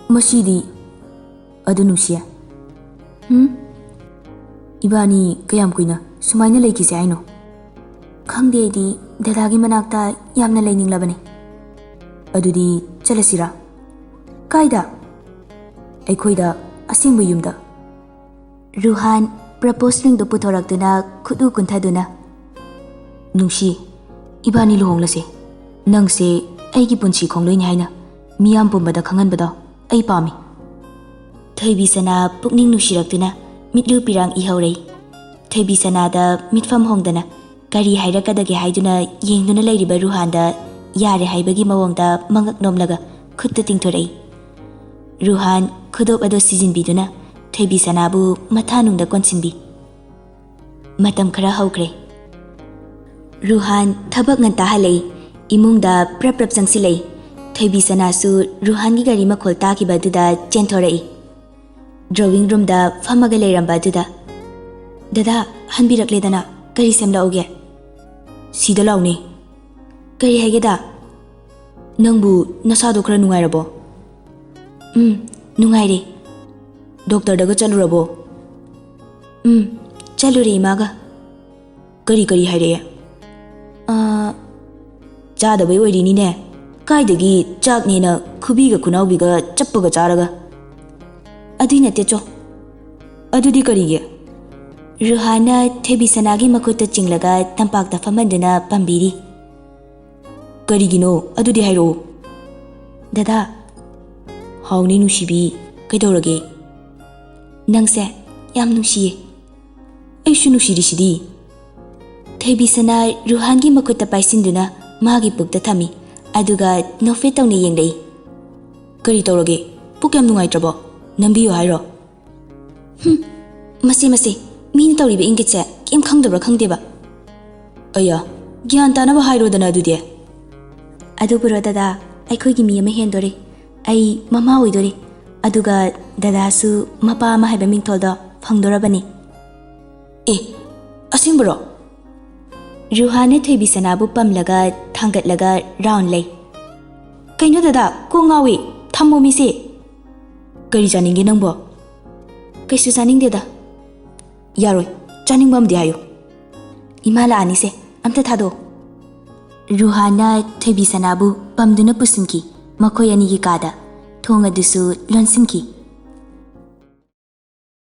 ꯃꯁꯤꯗꯤ ꯑꯗꯨ ꯅꯨꯡꯁꯤꯌꯦ꯫ ꯍꯨꯝ? ꯏꯕꯥꯅꯤ ꯀꯌꯥꯝ ꯀꯨꯏꯅ ꯁꯨꯃꯥꯏꯅ ꯂꯩꯈꯤꯁꯦ ꯍꯥꯏꯅꯣ? ꯈꯪꯗꯦ, ꯑꯩꯗꯤ ꯗꯗꯥꯒꯤ ꯃꯅꯥꯛꯇ ꯌꯥꯝꯅ ꯂꯩꯅꯤꯡꯂꯕꯅꯤ꯫ ꯑꯗꯨꯗꯤ ꯆꯠꯂꯁꯤꯔꯥ? ꯀꯥꯏꯗ? ꯑꯩꯈꯣꯏꯗ, ꯑꯁꯦꯡꯕ ꯌꯨꯝꯗ꯫ ꯔꯨꯍꯥꯟ ꯄ꯭ꯔꯄꯣꯁ ꯔꯤꯡꯗꯨ ꯄꯨꯊꯣꯔꯛꯇꯨꯅ ꯈꯨꯠꯎ ꯀꯨꯟꯊꯗꯨꯅ, "ꯅꯨꯡꯁꯤ, ꯏꯕꯥꯅꯤ ꯂꯨꯍꯣꯡꯂꯁꯦ꯫ ꯅꯪꯁꯦ ꯑꯩꯒꯤ ꯄꯨꯟꯁꯤ ꯈꯣꯡꯂꯣꯏꯅꯤ ꯍꯥꯏꯅ ꯃꯤꯌꯥꯝ ꯄꯨꯝꯕꯗ ꯈꯪꯍꯟꯕꯗꯣ ꯑꯩ ꯄꯥꯝꯃꯤ꯫" ꯊꯣꯏꯕꯤ ꯁꯅꯥ ꯄꯨꯛꯅꯤꯡ ꯅꯨꯡꯁꯤꯔꯛꯇꯨꯅ ꯃꯤꯠꯂꯨ ꯄꯤꯔꯥꯡ ꯏꯍꯧꯔꯛꯏ꯫ ꯊꯣꯏꯕꯤ ꯁꯅꯥꯗ ꯃꯤꯠꯐꯝ ꯍꯣꯡꯗꯅ ꯀꯔꯤ ꯍꯥꯏꯔꯛꯀꯗꯒꯦ ꯍꯥꯏꯗꯨꯅ ꯌꯦꯡꯗꯨꯅ ꯂꯩꯔꯤꯕ ꯔꯨꯍꯥꯟꯗ ꯌꯥꯔꯦ ꯍꯥꯏꯕꯒꯤ ꯃꯑꯣꯡꯗ ꯃꯉꯛ ꯅꯣꯝꯂꯒ ꯈꯨꯠꯇ ꯇꯤꯡꯊꯣꯔꯛꯏ꯫ ꯔꯨꯍꯥꯟ ꯈꯨꯗꯣꯞ ꯑꯗꯨ ꯁꯤꯖꯤꯟꯕꯤꯗꯨꯅ ꯊꯣꯏꯕꯤ ꯁꯅꯥꯕꯨ ꯃꯊꯥꯅꯨꯡꯗ ꯀꯣꯟꯁꯤꯟꯕꯤ꯫ ꯃꯇꯝ ꯈꯔ ꯍꯧꯈ꯭ꯔꯦ꯫ ꯔꯨꯍꯥꯟ ꯊꯕꯛ ꯉꯟꯇꯥ ꯍꯜꯂꯛꯏ꯫ ꯏꯃꯨꯡꯗ ꯄ꯭ꯔꯞ ꯄ꯭ꯔꯞ ꯆꯪꯁꯤꯜꯂꯛꯏ꯫ ꯊꯣꯏꯕꯤ ꯁꯅꯥꯁꯨ ꯔꯨꯍꯥꯟꯒꯤ ꯒꯥꯔꯤ ꯃꯈꯣꯜ ꯇꯥꯈꯤꯕ ꯑꯗꯨꯗ ꯆꯦꯟꯊꯣꯔꯛꯏ꯫ ꯗ꯭ꯔꯣꯋꯤꯡ ꯔꯨꯝꯗ ꯐꯝꯃꯒ ꯂꯩꯔꯝꯕ ꯑꯗꯨꯗ, "ꯗꯗꯥ, ꯍꯟꯕꯤꯔꯛꯂꯦꯗꯅ, ꯀꯔꯤ ꯁꯦꯝꯂꯛꯎꯒꯦ?" "ꯁꯤꯗ ꯂꯥꯎꯅꯦ꯫" "ꯀꯔꯤ ꯍꯥꯏꯒꯦꯗ?" "ꯅꯪꯕꯨ ꯅꯁꯥꯗꯣ ꯈꯔ ꯅꯨꯡꯉꯥꯏꯔꯕꯣ?" "ꯎꯝ, ꯅꯨꯡꯉꯥꯏꯔꯦ꯫" "ꯗꯣꯛꯇꯔꯗꯒ ꯆꯠꯂꯨꯔꯕꯣ?" "ꯎꯝ, ꯆꯠꯂꯨꯔꯦ ꯏꯃꯥꯒ꯫" "ꯀꯔꯤ ꯀꯔꯤ ꯍꯥꯏꯔꯛꯑꯦ?" "ꯑꯥ, ꯆꯥꯗꯕꯩ ꯑꯣꯏꯔꯤꯅꯤꯅꯦ꯫ ꯀꯥꯏꯗꯒꯤ ꯆꯥꯛꯅꯦꯅ ꯈꯨꯕꯤꯒ ꯈꯨꯅꯥꯎꯕꯤꯒ ꯆꯞꯄꯒ ꯆꯥꯔꯒ?" "ꯑꯗꯨꯏ ꯅꯠꯇꯦ ꯆꯣ꯫" "ꯑꯗꯨꯗꯤ ꯀꯔꯤꯒꯤ?" ꯔꯨꯍꯥꯟꯅ ꯊꯣꯏꯕꯤ ꯁꯅꯥꯒꯤ ꯃꯈꯨꯠꯇ ꯆꯤꯡꯂꯒ ꯇꯝꯄꯥꯛꯇ ꯐꯝꯍꯟꯗꯨꯅ ꯄꯥꯝꯕꯤꯔꯤ꯫ "ꯀꯔꯤꯒꯤꯅꯣ? ꯑꯗꯨꯗꯤ ꯍꯥꯏꯔꯛꯑꯣ꯫" "ꯗꯗꯥ꯫" "ꯍꯥꯎꯅꯦ ꯅꯨꯡꯁꯤꯕꯤ, ꯀꯩꯗꯧꯔꯒꯦ?" "ꯅꯪꯁꯦ ꯌꯥꯝ ꯅꯨꯡꯁꯤꯌꯦ꯫" "ꯑꯩꯁꯨ ꯅꯨꯡꯁꯤꯔꯤꯁꯤꯗꯤ꯫" ꯊꯣꯏꯕꯤ ꯁꯅꯥ ꯔꯨꯍꯥꯟꯒꯤ ꯃꯈꯨꯠꯇ ꯄꯥꯏꯁꯤꯟꯗꯨꯅ ꯃꯥꯒꯤ ꯄꯨꯛꯇ ꯊꯝꯃꯤ, ꯑꯗꯨꯒ ꯅꯣꯛꯐꯦꯠ ꯇꯧꯅ ꯌꯦꯡꯂꯛꯏ꯫ "ꯀꯔꯤ ꯇꯧꯔꯒꯦ? ꯄꯨꯛ ꯌꯥꯝ ꯅꯨꯡꯉꯥꯏꯇ꯭ꯔꯕꯣ? ꯅꯝꯕꯤꯌꯨ ꯍꯥꯏꯔꯣ?" "ꯍꯨꯝ, ꯃꯁꯦ, ꯃꯁꯦ, ꯃꯤꯅ ꯇꯧꯔꯤꯕ ꯏꯪꯒꯤꯠꯁꯦ ꯀꯩꯝ ꯈꯪꯗꯕ꯭ꯔꯥ ꯈꯪꯗꯦꯕ꯫" "ꯑꯌꯥ, ꯒ꯭ꯌꯥꯟ ꯇꯥꯅꯕ ꯍꯥꯏꯔꯣꯗꯅ ꯑꯗꯨꯗꯤ꯫" "ꯑꯗꯨꯕꯨꯔꯣ ꯗꯗꯥ, ꯑꯩꯈꯣꯏꯒꯤ ꯃꯤ ꯑꯃ ꯍꯦꯟꯗꯣꯔꯦ꯫ ꯑꯩ ꯃꯃꯥ ꯑꯣꯏꯗꯣꯔꯦ, ꯑꯗꯨꯒ ꯗꯗꯥꯁꯨ ꯃꯄꯥ ꯑꯃ ꯍꯥꯏꯕ ꯃꯤꯡꯊꯣꯜꯗꯣ ꯐꯪꯗꯣꯔꯕꯅꯤ꯫ ꯑꯦ, ꯑꯁꯦꯡꯕꯔꯣ? ꯔꯨꯍꯥꯟꯅ ꯊꯣꯏꯕꯤ ꯁꯅꯥꯕꯨ ꯄꯝꯂꯒ ꯊꯥꯡꯒꯠꯂꯒ ꯔꯥꯎꯟ ꯂꯩ꯫ ꯀꯩꯅꯣ ꯗꯗꯥ, ꯀꯣꯛ ꯉꯥꯎꯏ, ꯊꯝꯃꯣ ꯃꯤꯁꯦ꯫ ꯀꯔꯤ ꯆꯥꯅꯤꯡꯒꯦ ꯅꯪꯕꯣ? ꯀꯩꯁꯨ ꯆꯥꯅꯤꯡꯗꯦꯗ꯫ ꯌꯥꯔꯣꯏ, ꯆꯥꯅꯤꯡꯕ ꯑꯃꯗꯤ ꯍꯥꯏꯌꯨ꯫ ꯏꯃꯥ ꯂꯥꯛꯑꯅꯤꯁꯦ, ꯑꯝꯇ ꯊꯥꯗꯣꯛꯑꯣ꯫ ꯔꯨꯍꯥꯟꯅ ꯊꯣꯏꯕꯤ ꯁꯅꯥꯕꯨ ꯄꯝꯗꯨꯅ ꯄꯨꯁꯤꯟꯈꯤ ꯃꯈꯣꯏ ꯑꯅꯤꯒꯤ ꯀꯥꯗ꯫ ꯊꯣꯡ ꯑꯗꯨꯁꯨ ꯂꯣꯟꯁꯤꯟꯈꯤ꯫